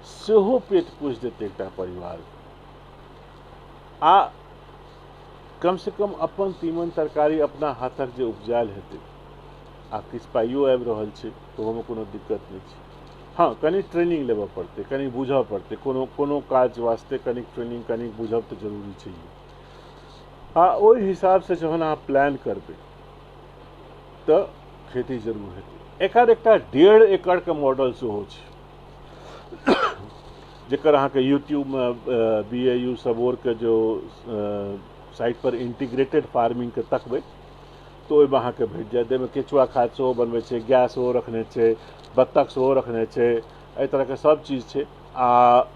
सेहो पेट पोसि देतै एकटा परिवारके आ कमसँ कम अपन तीमन तरकारी अपना हाथक जे उपजायल हेतै आ किछु पाइयो आबि रहल छै, तऽ ओहोमे कोनो दिक्कत नहि छै। हँ, कनि ट्रेनिंग लेबऽ पड़तै, कनि बुझऽ पड़तै। कोनो कोनो काज वास्ते कनि ट्रेनिंग, कनि बुझब तऽ जरूरी छै। आ ओहि हिसाबसँ जहन अहाँ प्लान करबै तऽ खेती जरूर हेतै। एकर एकटा 1.5 एकड़के मॉडल सेहो छै, जेकर अहाँके यूट्यूबमे बीएयू सबोरके जो साइट पर इंटीग्रेटेड फार्मिंगके तकबै तऽ ओहिमे अहाँके भेट जायत। एहिमे केचुआ खाद सेहो बनबै छै, गाय सेहो रखने छै, बत्तख सेहो रखने छै, एहि तरहके सब चीज छै। आ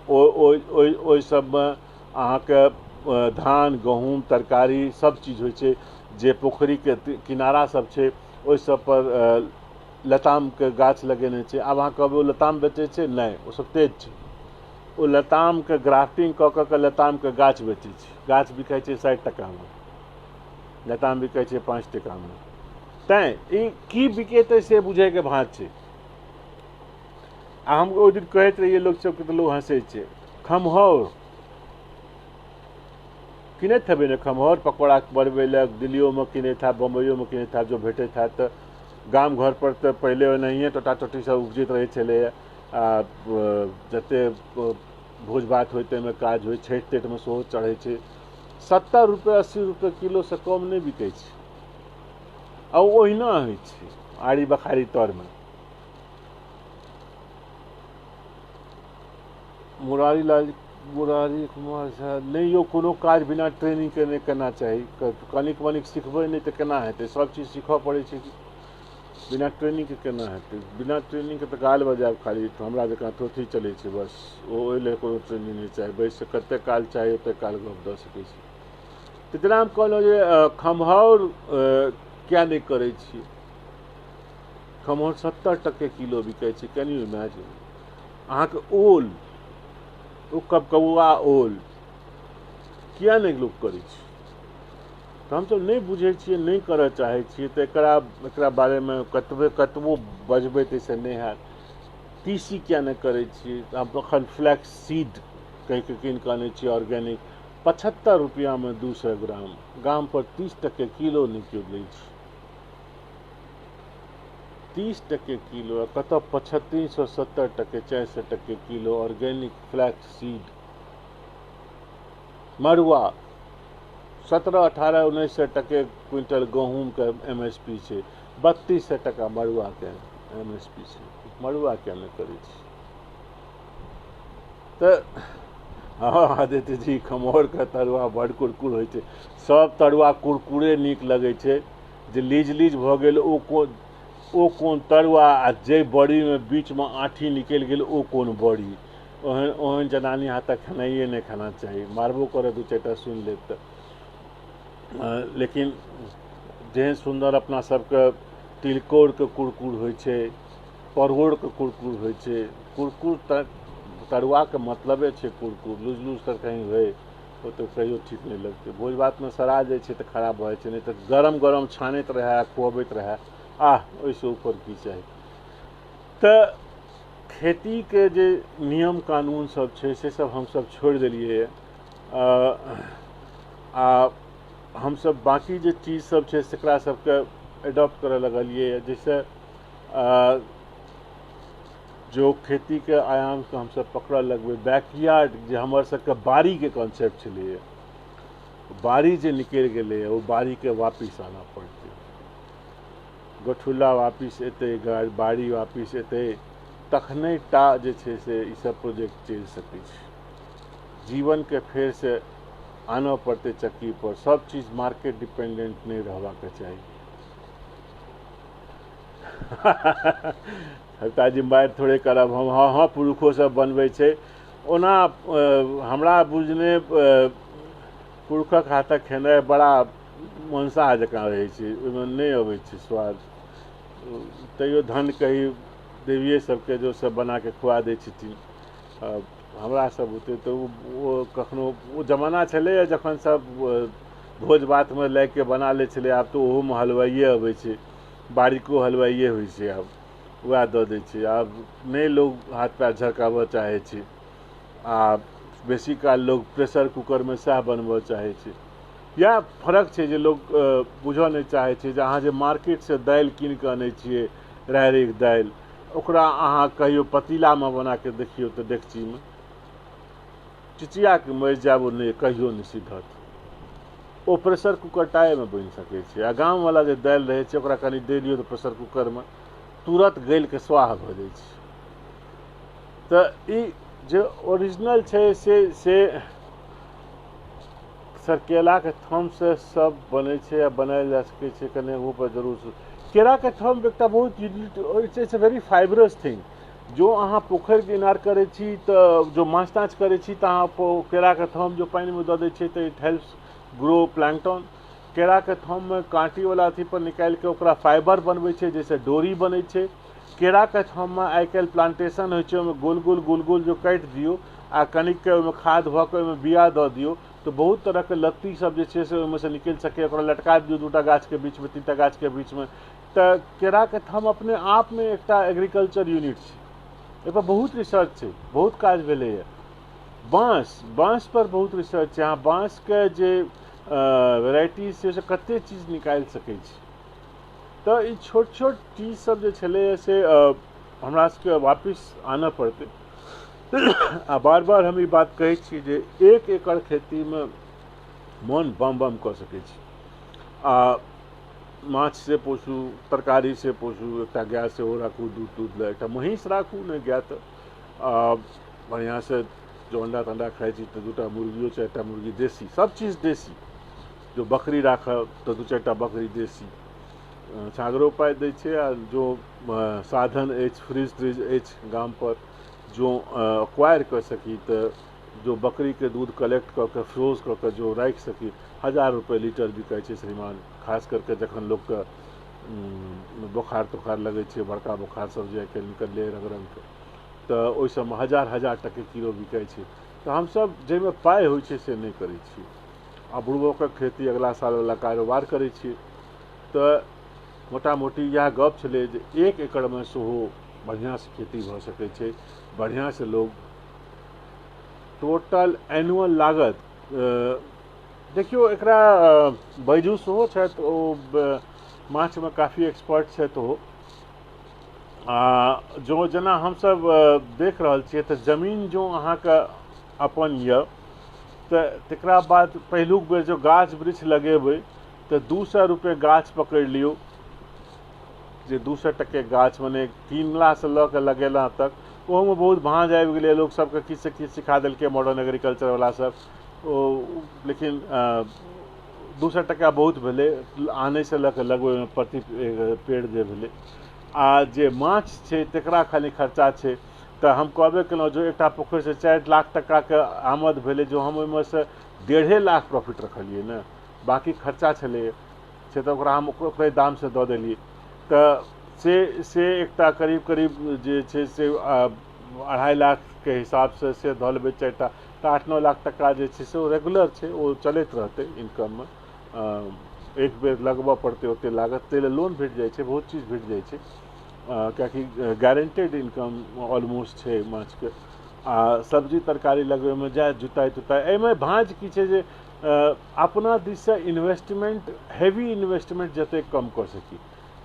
ओहि ओहि ओहि सबमे अहाँके धान, गहूँम, तरकारी सब चीज होइ छै। जे पोखरिके किनारा सब छै, ओहि सब पर लतामके गाछ लगेने छै। आब अहाँ कहबै ओ लताम बेचै छै? नहि, ओ सब तेज छै। ओ लतामके ग्राफ्टिंग कऽ कऽ के लतामके गाछ बेचै छै। गाछ बिकाइ छै 60 टकामे, लताम बिकाइ छै 5 टकामे। तैँ ई की बिकेतै से बुझैके भाँज छै। आ हम ओहि दिन कहैत रहियै लोक सबके तऽ लोक हँसै छै। खमहौर किनैत हेबै ने? खमहौर पकौड़ा बनबै लए दिल्लियोमे किनैत हैब, बम्बइयोमे किनैत हैब, जो भेटैत हैत। तऽ गाम घर पर तऽ पहिले ओनाहिए टोटा टोटी सब उपजैत रहै छलैए आ जते भोज भात होइ ताहिमे काज होइ, छठि तठिमे सेहो चढ़ै छै। 70 रुपैआ, 80 रुपैआ किलोसँ कम नहि बिकै छै आ ओ ओहिना होइ छै आड़ी बखारी तरमे। मुरारी लाल मुरारी कुमार झा, नहि यौ, कोनो काज बिना ट्रेनिंगके नहि करना चाही। कनिक मनिक सिखबै नहि तऽ केना हेतै? सब चीज सीखऽ पड़ै छै कि। बिना ट्रेनिंगके केना हेतै? बिना ट्रेनिंगके तऽ गाल बजायब खाली। हमरा जकाँ थोथी चलै छै बस। ओहि लेल कोनो ट्रेनिंग नहि चाही। बैस कऽ कतेक काल चाही, ओतेक काल गप दऽ सकै छी। तऽ जेना हम कहलहुँ जे खम्हाउर किया नहि करै छी? खम्हाउर 70 टके किलो बिकै छै। कैन you imagine? अहाँके ओल, ओ कबकबुआ ओल किया नहि लोक करै छै? तऽ हमसभ नहि बुझै छियै, नहि करऽ चाहै छियै। तऽ एकरा एकरा बारेमे कतबे कतबो बजबै, ताहिसँ नहि हैत। तीसी किया नहि करै छियै? हम एखन फ्लैक्स सीड कहिके कीन कऽ अनै छियै ऑर्गेनिक, 75 रुपैआमे 200 ग्राम। गामपर 30 टके किलो नहि केओ लै छै। 30 टके किलो, आ कतऽ 75 70 टके, 400 टके किलो ऑर्गेनिक फ्लैक्स सीड। मड़ुआ 17, 18, 1900 टके क्विंटल गहूँमके एमएसपी छै। 3200 टका मड़ुआके एमएसपी छै। मड़ुआ किया नहि करै छी? तऽ हँ, आदित्य जी, खमहौरके तरुआ बड़ कुरकुर होइ छै। सब तरुआ कुरकुरे नीक लगै छै। जे लीज लीज भऽ गेल, ओ कोन तरुआ? आ जे बड़ीमे बीचमे आँठी निकलि गेल, ओ कोन बड़ी? ओहन ओहन जनानी हाथक खेनाइए नहि खाना चाही। मारबो करत दू चारिटा सुनि लेत तऽ। लेकिन जेहन सुन्दर अपना सबके तिलकोरके कुरकुर होइ छै, परोड़के कुरकुर होइ छै। कुरकुर तऽ तरुआके मतलबे छै कुरकुर। लूज लूज तऽ कहीं होइ, ओ तऽ कहियो ठीक नहि लगतै। भोज भातमे सड़ा जाइ छै तऽ खराब भऽ जाइ छै, नहि तऽ गरम गरम छानैत रहए, खुअबैत रहए, आह, ओहिसँ ऊपर की चाही? तऽ खेतीके जे नियम कानून सब छै, से सब हमसब छोड़ि देलियै। आ हमसब बाँकी जे चीज सब छै, तकरा सबके एडॉप्ट करऽ लगलियै, जाहिसँ जो खेतीके आयामके हमसब पकड़ऽ लगबै। बैकयार्ड जे हमर सबके बाड़ीके कॉन्सेप्ट छलैए, बाड़ी जे निकलि गेलैए, ओ बाड़ीके वापिस आनऽ पड़तै। गठुल्ला वापिस एतै, बाड़ी वापिस एतै, तखने टा जे छै से ईसब प्रोजेक्ट चलि सकै छै। जीवनके फेरसँ आनऽ पड़तै चक्की पर। सब चीज मार्केट डिपेंडेंट नहि रहबाक चाही। सविताजी, मारि थोड़े करब हम। हँ, पुरुषो सब बनबै छै। ओना हमरा बुझने पुरुषक हाथक खेनाइ बड़ा मनसाह जकाँ रहै छै। ओहिमे नहि अबै छै स्वाद। तैयो धन कही देविए सबके, जो सब बनाके खुआ दै छथिन। हमरा सब बुते तऽ ओ कखनो ओ जमाना छलैए जखन सब भोज भातमे लागि कऽ बना लै छलै। आब तऽ ओहोमे हलवाइए अबै छै। बारिको हलवाइए होइ छै आब, उएह दऽ दै छै। आब नहि लोग हाथ पैर झरकाबऽ चाहै छै। आ बेसी काल लोग प्रेशर कुकरमे सएह बनबऽ चाहै छै। इएह फर्क छै जे लोक बुझऽ नहि चाहै छै जे अहाँ जे मार्केटसँ दालि कीन कऽ अनै छियै, राहरिके दालि, ओकरा अहाँ कहियो पतीलामे बना कऽ देखियौ तऽ डेकचीमे, चिचियाके मरि जायब। ओ नहि, कहियो नहि सिद्धत। ओ प्रेशर कुकर टाइमे बनि सकै छै। आ गामवला जे दालि रहै छै, ओकरा कनि दे दियौ तऽ प्रेशर कुकरमे तुरत गलि कऽ स्वाह भऽ जाइ छै। तऽ ई जे ओरिजिनल छै, से सर, केलाके थमसँ सब बनै छै आ बनायल जा सकै छै। कने ओहूपर जरूर। केराके थम एकटा बहुत, it's a very fibrous thing. जो अहाँ पोखरिके इनार करै छी तऽ, जो माछ ताछ करै छी तऽ अहाँ केराके थम जो पानिमे दऽ दै छियै तऽ it helps grow plankton. केराके थममे काँटीवला अथी पर निकालि कऽ ओकरा फाइबर बनबै छै, जाहिसँ डोरी बनै छै। केराके थममे आइ काल्हि प्लांटेशन होइ छै। ओहिमे गोल गोल गोल गोल जो काटि दियौ आ कनिकके ओहिमे खाद भऽ कऽ ओहिमे बिया दऽ दियौ तऽ बहुत तरहके लत्ती सब जे छै से ओहिमे से निकलि सकैए। ओकरा लटका दियौ दूटा गाछके बीचमे, तीनटा गाछके बीचमे, तऽ केराके थम अपने आपमे एकटा एग्रीकल्चर यूनिट छै। एहिपर बहुत रिसर्च छै, बहुत काज भेलैए। बाँस, बाँस पर बहुत रिसर्च छै। अहाँ बाँसके जे वेराइटीज छै, से कते चीज निकालि सकै छी। तऽ ई छोट छोट चीज सब जे छलैए, से हमरा सबके वापिस आनऽ पड़तै। आ बार बार हम ई बात कहै छी जे 1 एकड़ खेतीमे मोन बम बम कऽ सकै छी। आ माछ से पोसू, तरकारी से पोसू, एकटा गाय सेहो राखू दूध तूध लए, एकटा महीँस राखू, नहि गाय तऽ बढ़िआँसँ। जो अंडा तंडा खाइ छी तऽ 2टा मुर्गियो 4टा मुर्गी देसी, सब चीज देसी। जो बकरी राखब तऽ 2-4टा बकरी देसी। छागरो पाइ दै छै। आ जो साधन अछि, फ्रिज त्रिज अछि गामपर, जो एक्वायर कऽ सकी तऽ जो बकरीके दूध कलेक्ट कऽ के फ्रोज कऽ के जो राखि सकी, 1000 रुपये लीटर बिकाइ छै श्रीमान। खास करके जखन लोकके बोखार तोखार लगै छै, बड़का बोखार सब जे आइ काल्हि निकललै रङ्ग रङ्गके, तऽ ओहि सबमे 1000-1000 टके किलो बिकाइ छै। तऽ हमसब जाहिमे पाइ होइ छै से नहि करै छियै। आ बुढ़बोके खेती अगला सालवला कारोबार करै छियै। तऽ मोटा मोटी इएह गप छलै जे 1 एकड़मे सेहो बढ़िआँसँ खेती भऽ सकै छै, बढ़िआँसँ लोग टोटल एनुअल लागत देखियौ एकरा बैजू सेहो छथि, ओ माछमे काफी एक्सपर्ट छथि ओहो। आ जो जेना हमसब देख रहल छियै तऽ जमीन जो अहाँके अपन यऽ तऽ तकरा बाद पहिलुक बेर जो गाछ वृक्ष लगेबै तऽ 200 रुपये गाछ पकड़ि लियौ, जे 200 टके गाछ मने कीनलासँ लऽ कऽ लगेला तक, ओहोमे बहुत भाँज आबि गेलै, लोक सबके किछु से किछु सिखा देलकै मॉडर्न एग्रीकल्चरवला सब ओ। लेकिन 200 टका बहुत भेलै आनैसँ लऽ कऽ लगबैमे प्रति पेड़ जे भेलै। आ जे माछ छै तकरा खाली खर्चा छै। तऽ हम कहबे केलहुँ जो एकटा पोखरिसँ 4 लाख टकाके आमद भेलै, जो हम ओहिमे से 1.5 लाख प्रॉफिट रखलियै ने, बाँकी खर्चा छलै से तऽ ओकरा हम ओकरे दामसँ दऽ देलियै। तऽ से एकटा करीब करीब जे छै से 2.5 लाखके हिसाबसँ से धऽ लेबै 4टा, तऽ 8-9 लाख टका जे छै से ओ रेगुलर छै, ओ चलैत रहतै इनकममे। एक बेर लगबऽ पड़तै ओते लागत, ताहि लए लोन भेट जाइ छै, बहुत चीज भेट जाइ छै, कियाकि गारंटेड इनकम ऑलमोस्ट छै माछके। आ सब्जी तरकारी लगबैमे जाय जुताइ तुताइ, एहिमे भाँज की छै जे अपना दिससँ इन्वेस्टमेंट, हेवी इन्वेस्टमेंट जतेक कम कऽ सकी।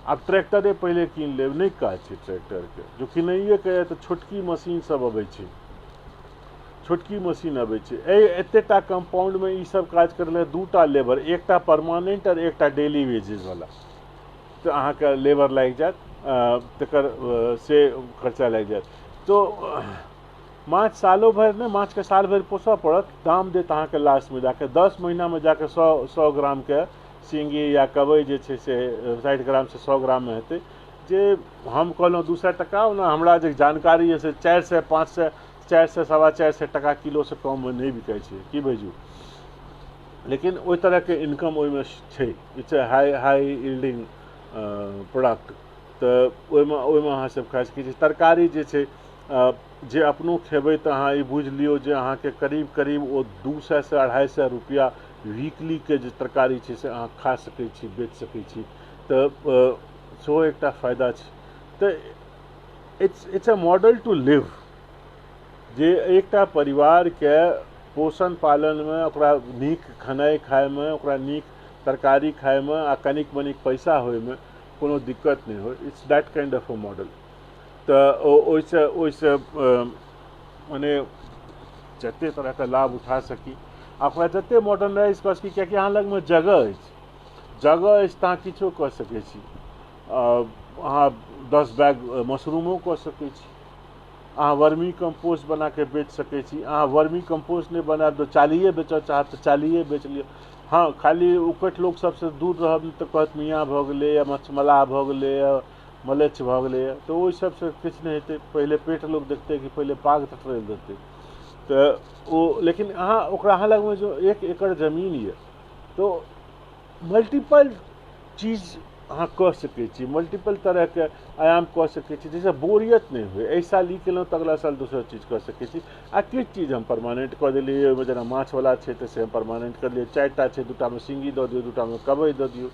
आब ट्रैक्टरे पहिले कीन लेब, नहि काज छै ट्रैक्टरके, जो किनैएके यऽ तऽ छोटकी मशीन सब अबै छै, छोटकी मशीन अबै छै। एहि एतेटा कम्पाउंडमे ई सब काज करै लए 2टा लेबर, एकटा परमानेंट आओर एकटा डेली वेजेसवला, तऽ अहाँके लेबर लागि जायत, तकर से खर्चा लागि जायत। तो माछ सालो भरि नहि, माछके साल भरि पोसऽ पड़त, दाम देत अहाँके लास्टमे जाके 10 महीनामे जाके 100 ग्रामके सिंगी या कबई जे छै से 60 ग्रामसँ 100 ग्राममे हेतै। जे हम कहलहुँ 200 टका, ओना हमरा जे जानकारी यऽ से 400, 500, 400, 425 टका किलोसँ कममे नहि बिकाइ छै, की बैजू। लेकिन ओहि तरहके इनकम ओहिमे छै, it's a high yielding product. तऽ ओहिमे अहाँ सब खा सकै छी। तरकारी जे छै जे अपनो खेबै तऽ अहाँ ई बुझि लियौ जे अहाँके करीब करीब ओ 200 से 250 रुपैआ वीकलीके जे तरकारी छै से अहाँ खा सकै छी, बेच सकै छी। तऽ सेहो एकटा फायदा छै। तऽ it's a model to live, जे एकटा परिवारके पोषण पालनमे, ओकरा नीक खेनाइ खाइमे, ओकरा नीक तरकारी खाइमे आ कनिक मनिक पैसा होइमे कोनो दिक्कत नहि होइ। It's that kind of a model. तऽ ओहिसँ मने जते तरहके लाभ उठा सकी आ ओकरा जते मॉडर्नाइज कऽ सकी, कियाकि अहाँ लगमे जगह अछि, जगह अछि तऽ अहाँ किछो कऽ सकै छी। अहाँ 10 बैग मशरूमो कऽ सकै छी, अहाँ वर्मी कम्पोस्ट बनाके बेच सकै छी। अहाँ वर्मी कम्पोस्ट नहि बनायब तऽ चालिए बेचऽ चाहब तऽ चालिए बेच लिअ। हँ, खाली उकठ लोक सबसँ दूर रहब तऽ कहत मियाँ भऽ गेलै या मछमलाह भऽ गेलै या मलेच्छ भऽ गेलैए, तऽ ओहि सबसँ किछु नहि हेतै। पहिले पेट लोक देखतै कि पहिले पाग तटरै देतै। तऽ ओ लेकिन अहाँ ओकरा अहाँ लगमे जो 1 एकड़ जमीन यऽ तऽ मल्टीपल चीज अहाँ कऽ सकै छी, मल्टीपल तरहके आयाम कऽ सकै छी, जाहिसँ बोरियत नहि होइ। एहि साल ई केलहुँ तऽ अगला साल दोसर चीज कऽ सकै छी। आ किछु चीज हम परमानेंट कऽ देलियै, ओहिमे जेना माछवला छै तऽ से हम परमानेंट कऽ देलियै। 4टा छै, 2टामे सिंगी दऽ दियौ, 2टामे कबई दऽ दियौ।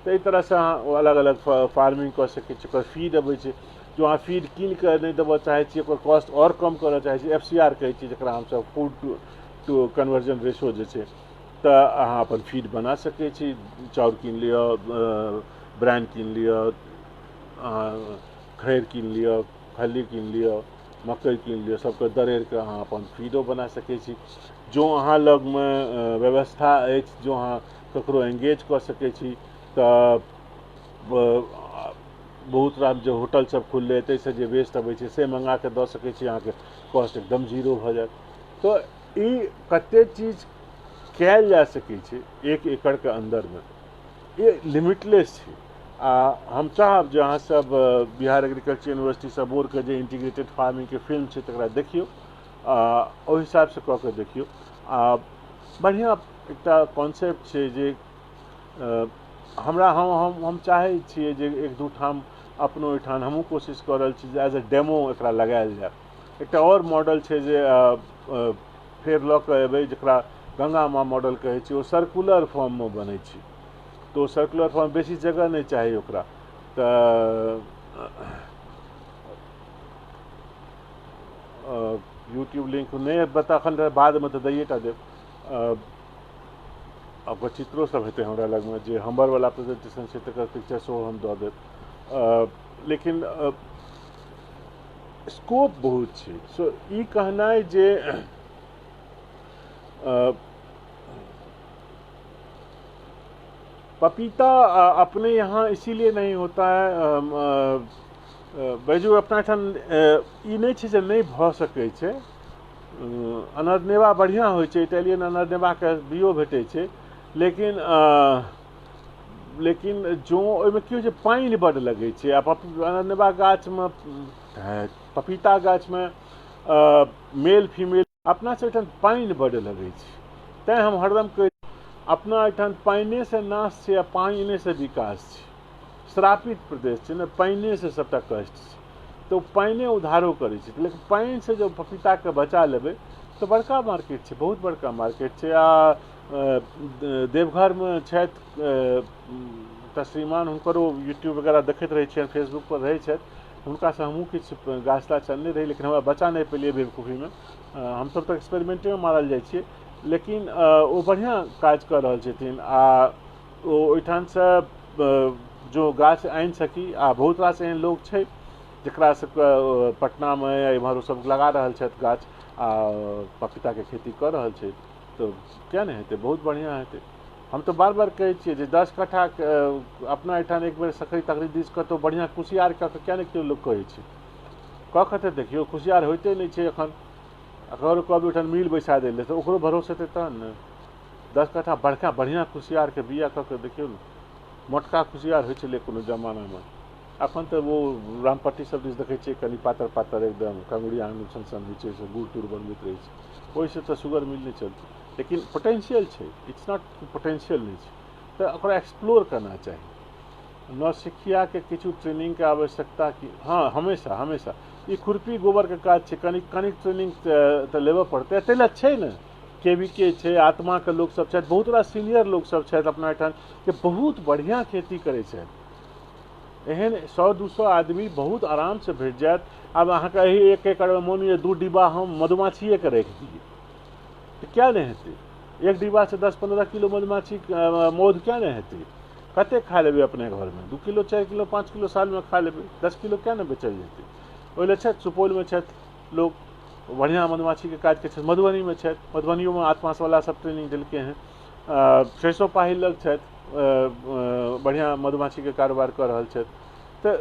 तऽ एहि तरहसँ अहाँ अलग अलग फार्मिंग कऽ सकै छी। ओकर फीड अबै छै, जो अहाँ फीड कीन कऽ नहि देबऽ चाहै छी, ओकर कॉस्ट आओर कम करऽ चाहै छी, FCR कहै छी जकरा हमसब, फूड टू कन्वर्जन रेशो जे छै, तऽ अहाँ अपन फीड बना सकै छी। चाउर कीन लिअ, ब्रांड कीन लिअ, अहाँ खैर कीन लिअ, खल्ली कीन लिअ, मकइ कीन लिअ, सबके दरड़ि कऽ अहाँ अपन फीडो बना सकै छी। जो अहाँ लगमे व्यवस्था अछि, जो अहाँ ककरो एंगेज कऽ सकै छी, तऽ बहुत रास जे होटल सब खुललै ताहिसँ जे वेस्ट अबै छै से मँगा कऽ दऽ सकै छी, अहाँके कॉस्ट एकदम जीरो भऽ जायत। तऽ ई कते चीज कयल जा सकै छै एक एकड़के अन्दरमे, ई लिमिटलेस छै। आ हम चाहब जे अहाँसभ बिहार एग्रीकल्चर यूनिवर्सिटी सबोरके जे इंटीग्रेटेड फार्मिंगके फिल्म छै तकरा देखियौ आ ओहि हिसाबसँ कऽ के देखियौ। आ बढ़िआँ एकटा कॉन्सेप्ट छै जे हमरा हम चाहै छियै जे एक दू ठाम अपनो ओहिठाम हमहूँ कोशिश कऽ रहल छी जे एज ए डेमो एकरा लगायल जाय। एकटा आओर मॉडल छै जे फेर लऽ कऽ एबै, जकरा गंगा माँ मॉडल कहै छै। ओ सर्कुलर फॉर्ममे बनै छै, तऽ ओ सर्कुलर फॉर्म बेसी जगह नहि चाही ओकरा। तऽ यूट्यूब लिंक नहि बता एखन, बादमे तऽ दैए टा देब। ओकर चित्रो सब हेतै हमरा लगमे, जे हमर वाला प्रेजेंटेशन छै तकर पिक्चर सेहो हम दऽ देब। लेकिन स्कोप बहुत छै। सो ई कहनाइ जे पपीता अपने यहाँ इसीलिए नहीं होता है, बैजू अपना एहिठाम ई नहि छै जे नहि भऽ सकै छै। अनरनेवा बढ़िआँ होइ छै, इटालियन अनरनेवाके बियो भेटै छै, लेकिन लेकिन जँ ओहिमे की होइ छै, पानि बड्ड लगै छै। आ अनरनेवा गाछमे, पपीता गाछमे मेल फीमेल अपना सब एहिठाम पानि बड्ड लगै छै, तैँ हम हरदम कहै अपना एहिठाम पानिएसँ नाश छै आ पानिएसँ विकास छै। श्रापित प्रदेश छै ने, पानिएसँ सबटा कष्ट छै, तऽ ओ पानिए उद्धारो करै छै। लेकिन पानिसँ जँ पपीताके बचा लेबै तऽ बड़का मार्केट छै, बहुत बड़का मार्केट छै। आ देवघरमे छथि एकटा श्रीमान, हुनकरो यूट्यूब वगैरह देखैत रहै छियनि, फेसबुकपर रहै छथि, हुनकासँ हमहूँ किछु गाछ ताछ अनने रही, लेकिन हमरा बचा नहि पेलियै बेवकूफीमे। हमसब तऽ एक्सपेरिमेंटेमे मारल जाइ छियै, लेकिन ओ बढ़िआँ काज कऽ रहल छथिन। आ ओ ओहिठामसँ जो गाछ आनि सकी, आ बहुत रास एहन लोक छै जकरा सबके पटनामे या एम्हर ओसब लगा रहल छथि गाछ आ पपीताके खेती कऽ रहल छै, तऽ किया नहि हेतै, बहुत बढ़िआँ हेतै। हम तऽ बार बार कहै छियै जे 10 कट्ठा अपना एहिठाम एक बेर सकरी तकरी दिस कतहु बढ़िआँ कुसियार कऽ कऽ किया नहि केओ लोक कहै छै, कऽ कऽ तऽ देखियौ, कुसियार होइते नहि छै एखन। अगर कहबै ओहिठाम मिल बैसा दै लए तऽ ओकरो भरोस हेतै तहन ने। 10 कट्ठा बड़का बढ़िआँ कुसियारके बिया कऽ कऽ देखियौ ने, मोटका कुसियार होइ छलै कोनो जमानामे, एखन तऽ ओ रामपट्टी सब दिस देखै छियै कनि पातर पातर एकदम कंगुरिया आङ्गुर सन सन होइ छै, से गुड़ तुड़ बनबैत रहै छै, ओहिसँ तऽ शुगर मिल नहि चलतै। लेकिन पोटेंशियल छै, it's not potential नहि छै, तऽ ओकरा एक्सप्लोर करना चाही। नौसिखियाके किछु ट्रेनिंगके आवश्यकता की? हँ, हमेशा हमेशा ई खुरपी गोबरके काज छै, कनि कनि ट्रेनिंग तऽ लेबऽ पड़तै। ताहि लए छै ने के वी के छै, आत्माके लोकसब छथि, बहुत रास सीनियर लोकसब छथि अपना एहिठाम जे बहुत बढ़िआँ खेती करै छथि। एहन 100-200 आदमी बहुत आरामसँ भेट जायत। आब अहाँके एहि 1 एकड़मे मोन होइए 2 डिब्बा हम मधुमाछिएके राखि दियै तऽ किया नहि हेतै? 1 डिब्बासँ 10-15 किलो मधुमाछी मौध किया नहि हेतै? कतेक खा लेबै अपने घरमे? 2 किलो 4 किलो 5 किलो सालमे खा लेबै, 10 किलो किया नहि बेचल जेतै? ओहि लए छथि सुपौलमे छथि लोक बढ़िआँ मधुमाछीके काज करै छथि, मधुबनीमे छथि, मधुबनियोमे आत्मावला सब ट्रेनिंग देलकै हँ, सरिसो पाही लग छथि, बढ़िआँ मधुमाछीके कारोबार कऽ रहल छथि। तऽ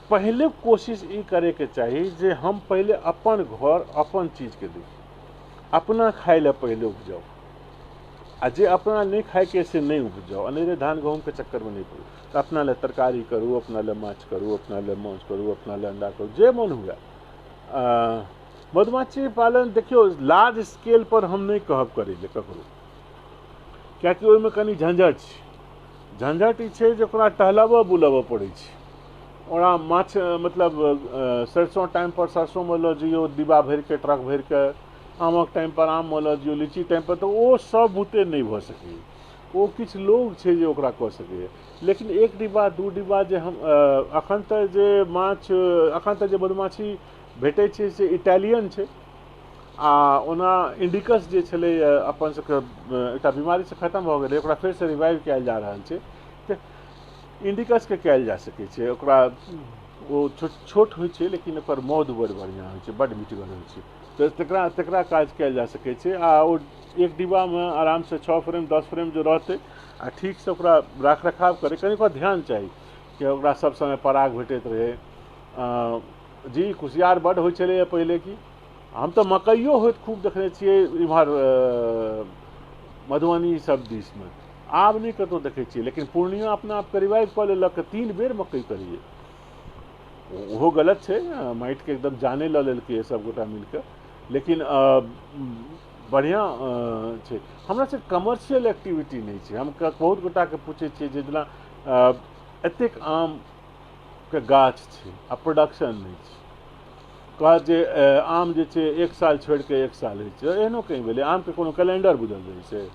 पहिले कोशिश ई करैके चाही जे हम पहिले अपन घर अपन चीजके देखी, अपना खाइ लए पहिले उपजाउ, आ जे अपना नहि खाइके से नहि उपजाउ, अनेरे धान गहूँमके चक्करमे नहि पड़ू। तऽ अपना लए तरकारी करू, अपना लए माछ करू, अपना लए माँस करू, अपना लए अंडा करू, जे मोन हुए। मधुमाछी पालन देखियौ लार्ज स्केल पर हम नहि कहब करै लए ककरो, कियाकि ओहिमे कनि झंझट छै। झंझट ई छै जे ओकरा टहलबऽ बुलबऽ पड़ै छै, ओकरा माछ मतलब सरसों टाइम पर सरसोंमे लऽ जइयौ डिब्बा भरिके, ट्रक भरिके, आमक टाइम पर आममे लऽ जइयौ, लीची टाइम पर, तऽ ओ सब बुते नहि भऽ सकैए। ओ किछु लोग छै जे ओकरा कऽ सकैए। लेकिन 1 डिब्बा 2 डिब्बा जे हम एखन तऽ जे माछ एखन तऽ जे मधुमाछी भेटै छै से इटालियन छै, आ ओना इंडिकस जे छलै अपन सबके एकटा बीमारीसँ खतम भऽ गेलै, ओकरा फेरसँ रिवाइव कयल जा रहल छै। तऽ इंडिकसके कयल जा सकै छै, ओकरा ओ छोट होइ छै लेकिन ओकर मौध बड़ बढ़िआँ होइ छै, बड्ड मिठगर होइ छै, तऽ तकरा काज कयल जा सकै छै। आ ओ 1 डिब्बामे आरामसँ 6 फ्रेम 10 फ्रेम जो रहतै आ ठीकसँ ओकरा रख रखाव करै, कनि ओकरा ध्यान चाही कि ओकरा सब समय पराग भेटैत रहै। जी कुसियार बड्ड होइ छलैए पहिले, की हम तऽ मकइयो होइत खूब देखने छियै इम्हर मधुबनी सब दिसमे, आब नहि कतहु देखै छियै। लेकिन पूर्णिया अपना आपके रिवाइव कऽ लेलक, 3 बेर मकइ करैए। ओहो गलत छै, माटिके एकदम जाने लऽ लेलकै सब गोटा मिलके, लेकिन बढ़िआँ छै। हमरा से कमर्शियल एक्टिविटी नहि छै। हम बहुत गोटाके पूछै छियै जे जेना एतेक आमके गाछ छै आ प्रोडक्शन नहि छै, कहत जे आम जे छै 1 साल छोड़िके 1 साल होइ छै। एहनो कहीं भेलै? आमके कोनो कैलेंडर बुझल रहै छै?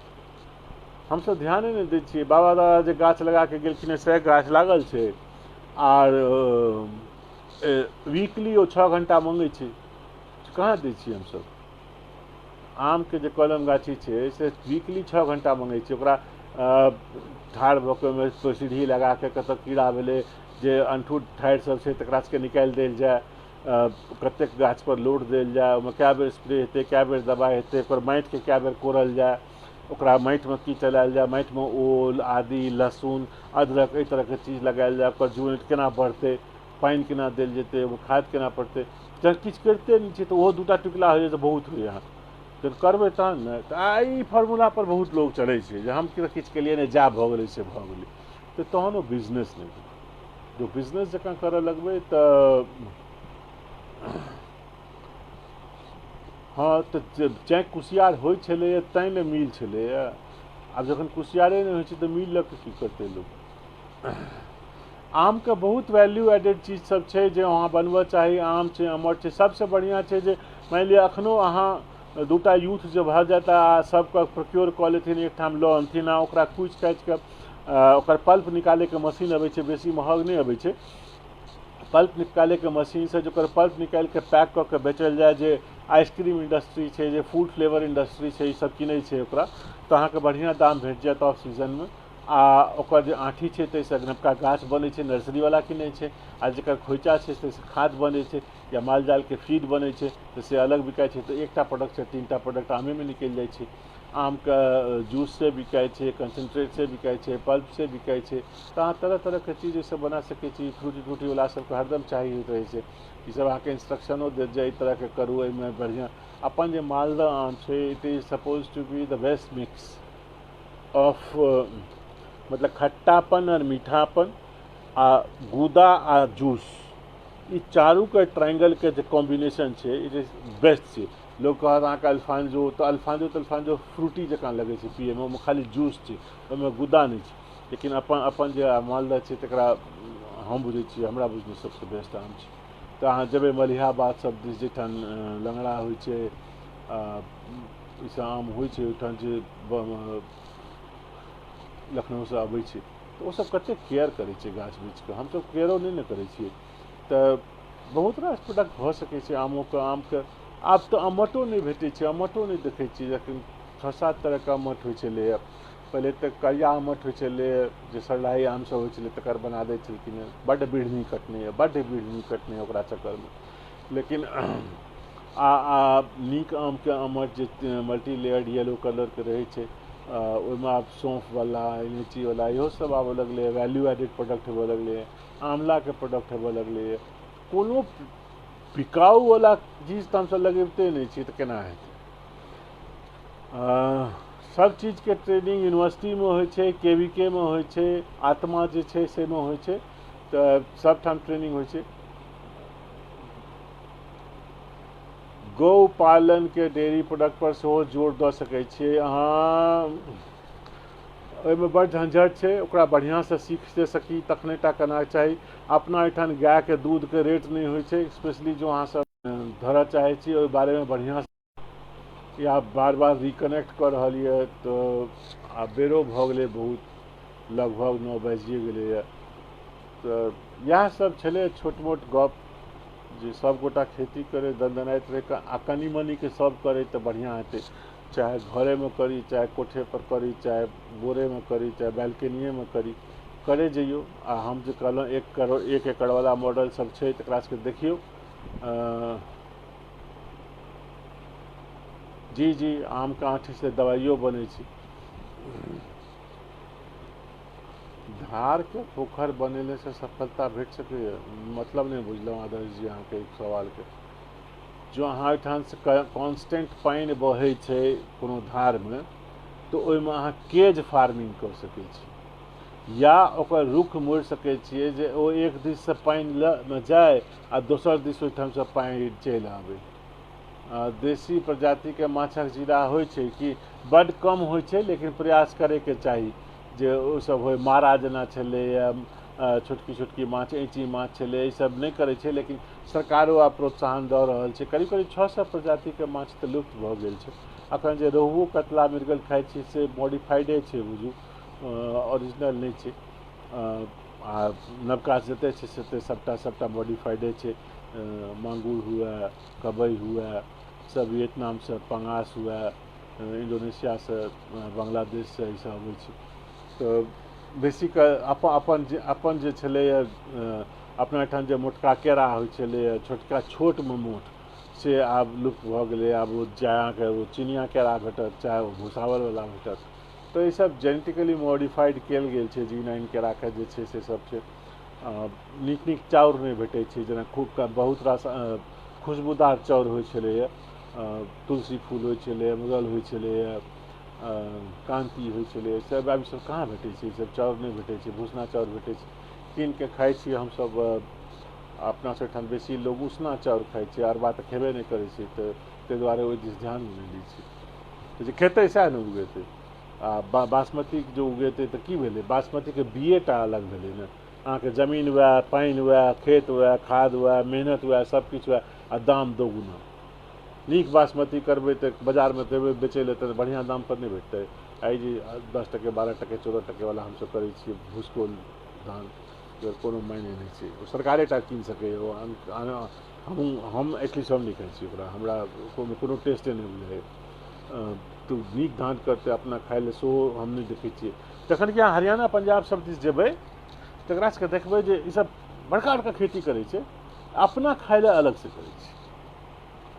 हमसब ध्याने नहि दै छियै। बाबा दादा जे गाछ लगाके गेलखिन सएह गाछ लागल छै, आर वीकली ओ 6 घंटा मङ्गै छै, कहाँ दै छियै हमसब? आमके जे कलम गाछी छै से वीकली 6 घंटा मङ्गै छै। ओकरा ठाढ़ भऽ कऽ ओहिमे सीढ़ी लगाके कतऽ कीड़ा भेलै जे अनठू ठाढ़ि सब छै तकरा सबके निकालि देल जाय, कतेक गाछ पर लोड देल जाय, ओहिमे कए बेर स्प्रे हेतै, कए बेर दबाइ हेतै, ओकर माटिके कए बेर कोड़ल जाय, ओकरा माटिमे की चलायल जाय, माटिमे ओल आदि लहसुन अदरक एहि तरहके चीज लगायल जाय, ओकर जूट केना बढ़तै, पानि केना देल जेतै, ओहिमे खाद केना पड़तै। जहन किछु करिते नहि छियै तऽ ओहो 2टा टुकला होइ जाइ तऽ बहुत होइए। अहाँ जहन करबै तहन ने। तऽ आ ई फॉर्मूलापर बहुत लोग चढ़ै छै जे हम किछु केलियै नहि, जा भऽ गेलै से भऽ गेलै, तऽ तहन ओ बिजनेस नहि भेलै। जो बिजनेस जकाँ करऽ लगबै तऽ हँ, तऽ चैँ कुसियार होइ छलैए तैँ ने मिल छलैए। आब जखन कुसियारे नहि होइ छै तऽ मिल लऽ कऽ की करतै लोक? आमके बहुत वैल्यू एडेड चीज सब छै जे अहाँ बनबऽ चाही। आम छै, अमट छै, सबसँ बढ़िआँ छै जे मानि लिअ एखनो अहाँ 2टा यूथ जे भऽ जायत आ सबके प्रोक्योर कऽ लेथिन, एकठाम लऽ अनथिन आ ओकरा कुचि काचिके ओकर पल्प निकालैके मशीन अबै छै, बेसी महग नहि अबै छै। पल्प निकालैके मशीनसँ जे ओकर पल्प निकालिके पैक कऽ के बेचल जाय, जे आइसक्रीम इंडस्ट्री छै, जे फूड फ्लेवर इंडस्ट्री छै, ई सब किनै छै ओकरा, तऽ अहाँके बढ़िआँ दाम भेट जायत ऑफ सीजनमे। आ ओकर जे आँठी छै ताहिसँ नवका गाछ बनै छै, नर्सरीवला किनै छै, आ जकर खोइचा छै ताहिसँ खाद बनै छै या माल जालके फीड बनै छै, तऽ से अलग बिकाइ छै। तऽ एकटा प्रोडक्टसँ 3टा प्रोडक्ट आमेमे निकलि जाइ छै। आमके जूस से बिकाइ छै, कंसन्ट्रेट से बिकाइ छै, पल्प से बिकाइ छै। तऽ अहाँ तरह तरहके चीज ओहिसँ बना सकै छी। फ्रूटी ट्रूटीवला सबके हरदम चाही होइत रहै छै। ईसब अहाँके इंस्ट्रक्शनो देत जे एहि तरहके करू, एहिमे बढ़िआँ। अपन जे मालदह आम छै, it is suppose to be the best mix of मतलब खट्टापन और मीठापन आ गूदा आ जूस, ई चारूके ट्रायंगलके जे कॉम्बिनेशन छै, it is best छै। लोक कहत अहाँके अल्फांजो, तऽ अल्फांजो तल्फांजो फ्रूटी जकाँ लगै छै पियैमे, ओहिमे खाली जूस छै, ओहिमे गुदा नहि छै। लेकिन अपन अपन जे मालदह छै तकरा हम बुझै छियै, हमरा बुझने सबसँ बेस्ट आम छै। तऽ अहाँ जेबै मलिहाबाद सब दिस, जाहिठाम लङ्गड़ा होइ छै, ईसब आम होइ छै ओहिठाम, जे लखनऊसँ अबै छै, तऽ ओसब कतेक केयर करै छै गाछ वृक्षके, हमसब केयरो नहि ने करै छियै। तऽ बहुत रास प्रोडक्ट भऽ सकै छै आमोके। आमके आब तऽ अमटो नहि भेटै छै, अमटो नहि देखै छियै। जखन 6-7 तरहके अमट होइ छलैए पहिले, तऽ करिया अमट होइ छलैए, जे सरलाही आम सब होइ छलै तकर बना दै छलखिन हेँ। बड्ड बिढ़नी कटने यऽ, बड्ड बिढ़नी कटने यऽ ओकरा चक्करमे। लेकिन आ नीक आमके अमट जे मल्टी लेयर्ड येलो कलरके रहै छै, ओहिमे आब सौँफवला, इलायचीवला इहो सब आबऽ लगलैए, वैल्यू एडेड प्रोडक्ट हेबऽ लगलैए, आँवलाके प्रोडक्ट हेबऽ लगलैए। कोनो बिकाउवला चीज तऽ हमसब लगबिते नहि छियै, तऽ केना हेतै? सब चीजके ट्रेनिंग यूनिवर्सिटीमे होइ छै, के.वी.के मे होइ छै, आत्मा जे छै सेमे होइ छै, तऽ सबठाम ट्रेनिंग होइ छै। गौ पालनके डेयरी प्रोडक्ट पर सेहो जोर दऽ सकै छियै अहाँ। ओहिमे बड़ झंझट छै, ओकरा बढ़िआँसँ सीख से सकी तखने टा करना चाही। अपना एहिठाम गायके दूधके रेट नहि होइ छै, स्पेशली जो अहाँ सब धरऽ चाहै छी ओहि बारेमे बढ़िआँ या बार बार रिकनेक्ट कऽ रहल यऽ। तऽ आब बेरो भऽ गेलै बहुत, लगभग 9 बाजिए गेलैए। तऽ इएह सब छलै छोट मोट गप जे सबगोटा खेती करै, दनदनाइत रहै आ कनि मनिके सब करै तऽ बढ़िआँ हेतै। चाहे घरेमे करी, चाहे कोठेपर करी, चाहे बोरेमे करी, चाहे बालकनिएमे करी, करै जइयौ। आ हम जे कहलहुँ 1 करोड़ 1 एकड़वला मॉडल सब छै, तकरा सबके देखियौ। जी जी, आमके आँठीसँ दवाइयो बनै छै। धारके पोखरि बनेनेसँ सफलता भेट सकैए? मतलब नहि बुझलहुँ आदर्श जी अहाँके एक सवालके। जो अहाँ ओहिठामसँ कॉन्स्टेंट पानि बहै छै कोनो धारमे, तऽ ओहिमे अहाँ केज फार्मिंग कऽ सकै छी, या ओकर रुख मोड़ि सकै छियै जे ओ एक दिससँ पानि मे जाय आ दोसर दिस ओहिठामसँ पानि चलि आबै। देशी प्रजातिके माछक जीरा होइ छै कि बड्ड कम होइ छै, लेकिन प्रयास करैके चाही जे ओसभ होइ। मारा जेना छलैए, छोटकी छोटकी माछ, ऐँची माछ छलै, ईसभ नहि करै छै, लेकिन सरकारो आब प्रोत्साहन दऽ रहल छै। करीब करीब 600 प्रजातिके माछ तऽ लुप्त भऽ गेल छै। अखन जे रोहुओ कतला मृगल खाइ छी से मॉडिफाइडे छै, बुझू ओरिजिनल नहि छै। आ नवका जते छै से सबटा सबटा मॉडिफाइडे छै। मांगुर हुए, कबई हुए, सब वियतनामसँ, पंगास हुए, इंडोनेशियासँ, बांग्लादेशसँ ईसब अबै छै। तऽ बेसीके अपन अपन जे छलैए अपना एहिठाम जे मोटका केरा होइ छलैए, छोटका छोटमे मोट, से आब लुप्त भऽ गेलै। आब ओ चाहे अहाँके ओ चिनिया केरा भेटत, चाहे ओ भुसावलवला भेटत। तऽ ईसब जेनेटिकली मॉडिफाइड कयल गेल छै। G9 केराके जे छै से सब छै। नीक नीक चाउर नहि भेटै छै, जेना खूब बहुत रास खुशबूदार चाउर होइ छलैए, तुलसी फूल होइ छलैए, मुगल होइ छलैए, कान्ति होइ छलैए, सब आब ईसब कहाँ भेटै छै? ईसब चाउर नहि भेटै छै, भूसना चाउर भेटै छै, कीन के खाइ छी हमसब। अपना सब एहिठाम बेसी लोग उसना चाउर खाइ छै, अरबा तऽ खेबे नहि करै छै, तऽ ताहि दुआरे ओहि दिस ध्यान नहि दै छै। जे खेतै सएह ने उगेतै। आ बासमतीके जे उगेतै तऽ की भेलै? बासमतीके बीए टा अलग भेलै ने। अहाँके जमीन वएह, पानि वएह, खेत वएह, खाद वएह, मेहनत वएह, सबकिछु वएह, आ दाम दोगुना। नीक बासमती करबै तऽ बाजारमे देबै बेचै लए तऽ बढ़िआँ दामपर नहि भेटतै। आइ जे 10 टके 12 टके 14 टकेवला हमसब करै छियै भुसकोल धान, कोनो मायने नहि छै। ओ सरकारे टा कीन सकैए। ओ हम एटलीस्ट हम नहि खाइ छी ओकरा, हमरा कोनो टेस्टे नहि बुझाइए। तऽ नीक धान करतै अपना खाइ लए सेहो हम नहि देखै छियै। जखन कि अहाँ हरियाणा पंजाब सब दिस जेबै तकरा सबके देखबै जे ईसब बड़का बड़का खेती करै छै, अपना खाइ लए अलगसँ करै छै।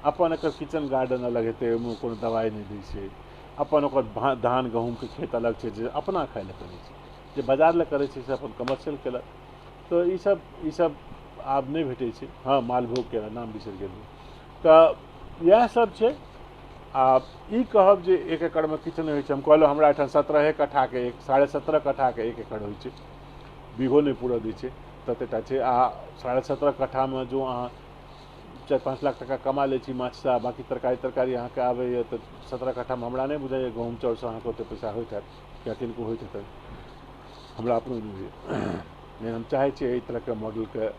अपन एकर किचन गार्डन अलग हेतै, ओहिमे कोनो दवाइ नहि दै छै। अपन ओकर धान गहूँमके खेत अलग छै जे अपना खाइ लए करै छै। जे बाजार लए करै छै से अपन कमर्शियल केलक। तऽ ईसब आब नहि भेटै छै। हँ, मालभोग केरा नाम बिसरि गेलियै। तऽ इएह सब छै। आ ई कहब जे 1 एकड़मे किछु नहि होइ छै, हम कहलहुँ हमरा एहिठाम 17 कट्ठाके 17.5 कट्ठाके 1 एकड़ होइ छै, बीघो नहि पूरा दै छै ततेटा छै। आ 17.5 कट्ठामे जो अहाँ 4-5 लाख टका कमा लै छी माछसँ, बाँकी तरकारी तरकारी अहाँके आबैए, तऽ 17 कट्ठामे हमरा नहि बुझाइए गहूँम चाउरसँ अहाँके ओतेक पैसा होइत हैत या किनको होइत हेतै, हमरा अपनो नहि होइए। नहि, हम चाहै छियै एहि तरहके मॉडलके।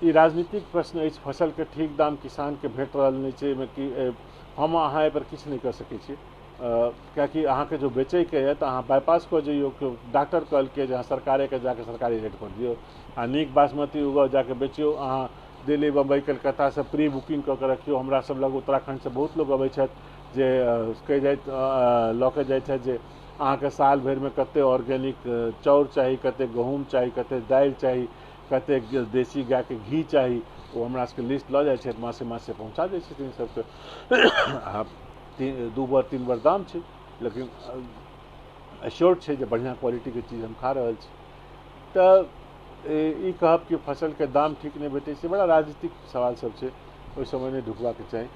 ई राजनीतिक प्रश्न अछि। फसलके ठीक दाम किसानके भेट रहल नहि छै, एहिमे कि हम अहाँ एहिपर किछु नहि कऽ सकै छी। कियाकि अहाँके जो बेचैके यऽ तऽ अहाँ बाईपास कऽ जइयौ। डॉक्टर कहलकै जे अहाँ सरकारेके जाके सरकारी रेटपर दियौ, आ नीक बासमती उगाउ, जाके बेचियौ। अहाँ दिल्ली बम्बई कलकत्तासँ प्री बुकिंग कऽ के रखियौ। हमरा सब लग उत्तराखण्डसँ बहुत लोग अबै छथि जे कहि जाइत लऽ के जाइ छथि जे अहाँके साल भरिमे कतेक ऑर्गेनिक चाउर चाही, कतेक गहूँम चाही, कतेक दालि चाही, कतेक देशी गायके घी चाही। ओ हमरा सबके लिस्ट लऽ जाइ छथि, मासे मासे पहुँचा दै छथिन सबके। आ 2 बार 3 बार दाम छै, लेकिन एश्योर्ड छै जे बढ़िआँ क्वालिटीके चीज हम खा रहल छी। तऽ ई कहब कि फसलके दाम ठीक नहि भेटै छै, बड़ा राजनीतिक सवाल सब छै, ओहि समय नहि ढुकबाके चाही।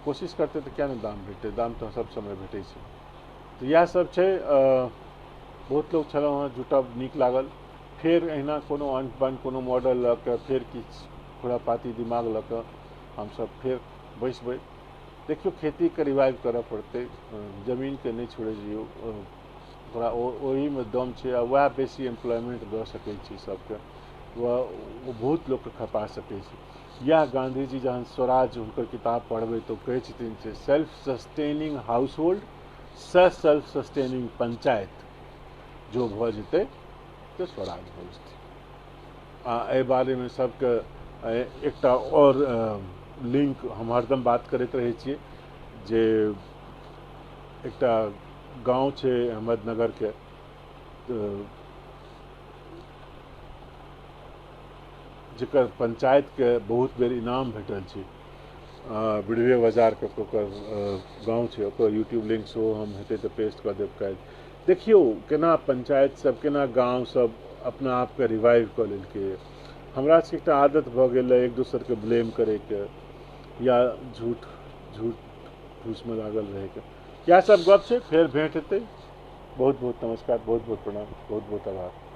कोशिश करतै तऽ किया नहि दाम भेटतै, दाम तऽ सब समय भेटै छै। तऽ इएह सब छै। बहुत लोक छलहुँ हँ जुटब, नीक लागल। फेर एहिना कोनो अंट बंट कोनो मॉडल लऽ कऽ फेर किछु खुरापाती दिमाग लऽ कऽ हमसब फेर बैसबै। देखियौ, खेतीके रिवाइव करऽ पड़तै, जमीनके नहि छोड़ै जइयौ, ओकरा ओहिमे दम छै आ वएह बेसी एम्प्लॉयमेंट दऽ सकै छै सबके, वएह ओ बहुत लोकके खपा सकै छै। इएह गाँधीजी जहन स्वराज हुनकर किताब पढ़बै तऽ ओ कहै छथिन जे सेल्फ सस्टेनिंग हाउस होल्ड से सेल्फ सस्टेनिंग पंचायत जो भऽ जेतै तऽ स्वराज भऽ जेतै। आ एहि बारेमे सबके एकटा आओर लिंक हम हरदम बात करैत रहै छियै जे एकटा गाँव छै अहमदनगरके, जकर पंचायतके बहुत बेर इनाम भेटल छै। बिढ़वे बाजारके ओकर गाँव छै, ओकर यूट्यूब लिंक सेहो हम हेतै तऽ पेस्ट कऽ देब काल्हि। देखियौ केना पंचायत सब, केना गाँव सब अपना आपके रिवाइव कऽ लेलकै। हमरा सबके एकटा आदत भऽ गेल एक दोसरके ब्लेम करैके या झूठ झूठ फूसमे लागल रहैके। इएह सब गप छै, फेर भेंट हेतै। बहुत बहुत नमस्कार, बहुत बहुत प्रणाम, बहुत बहुत आभार।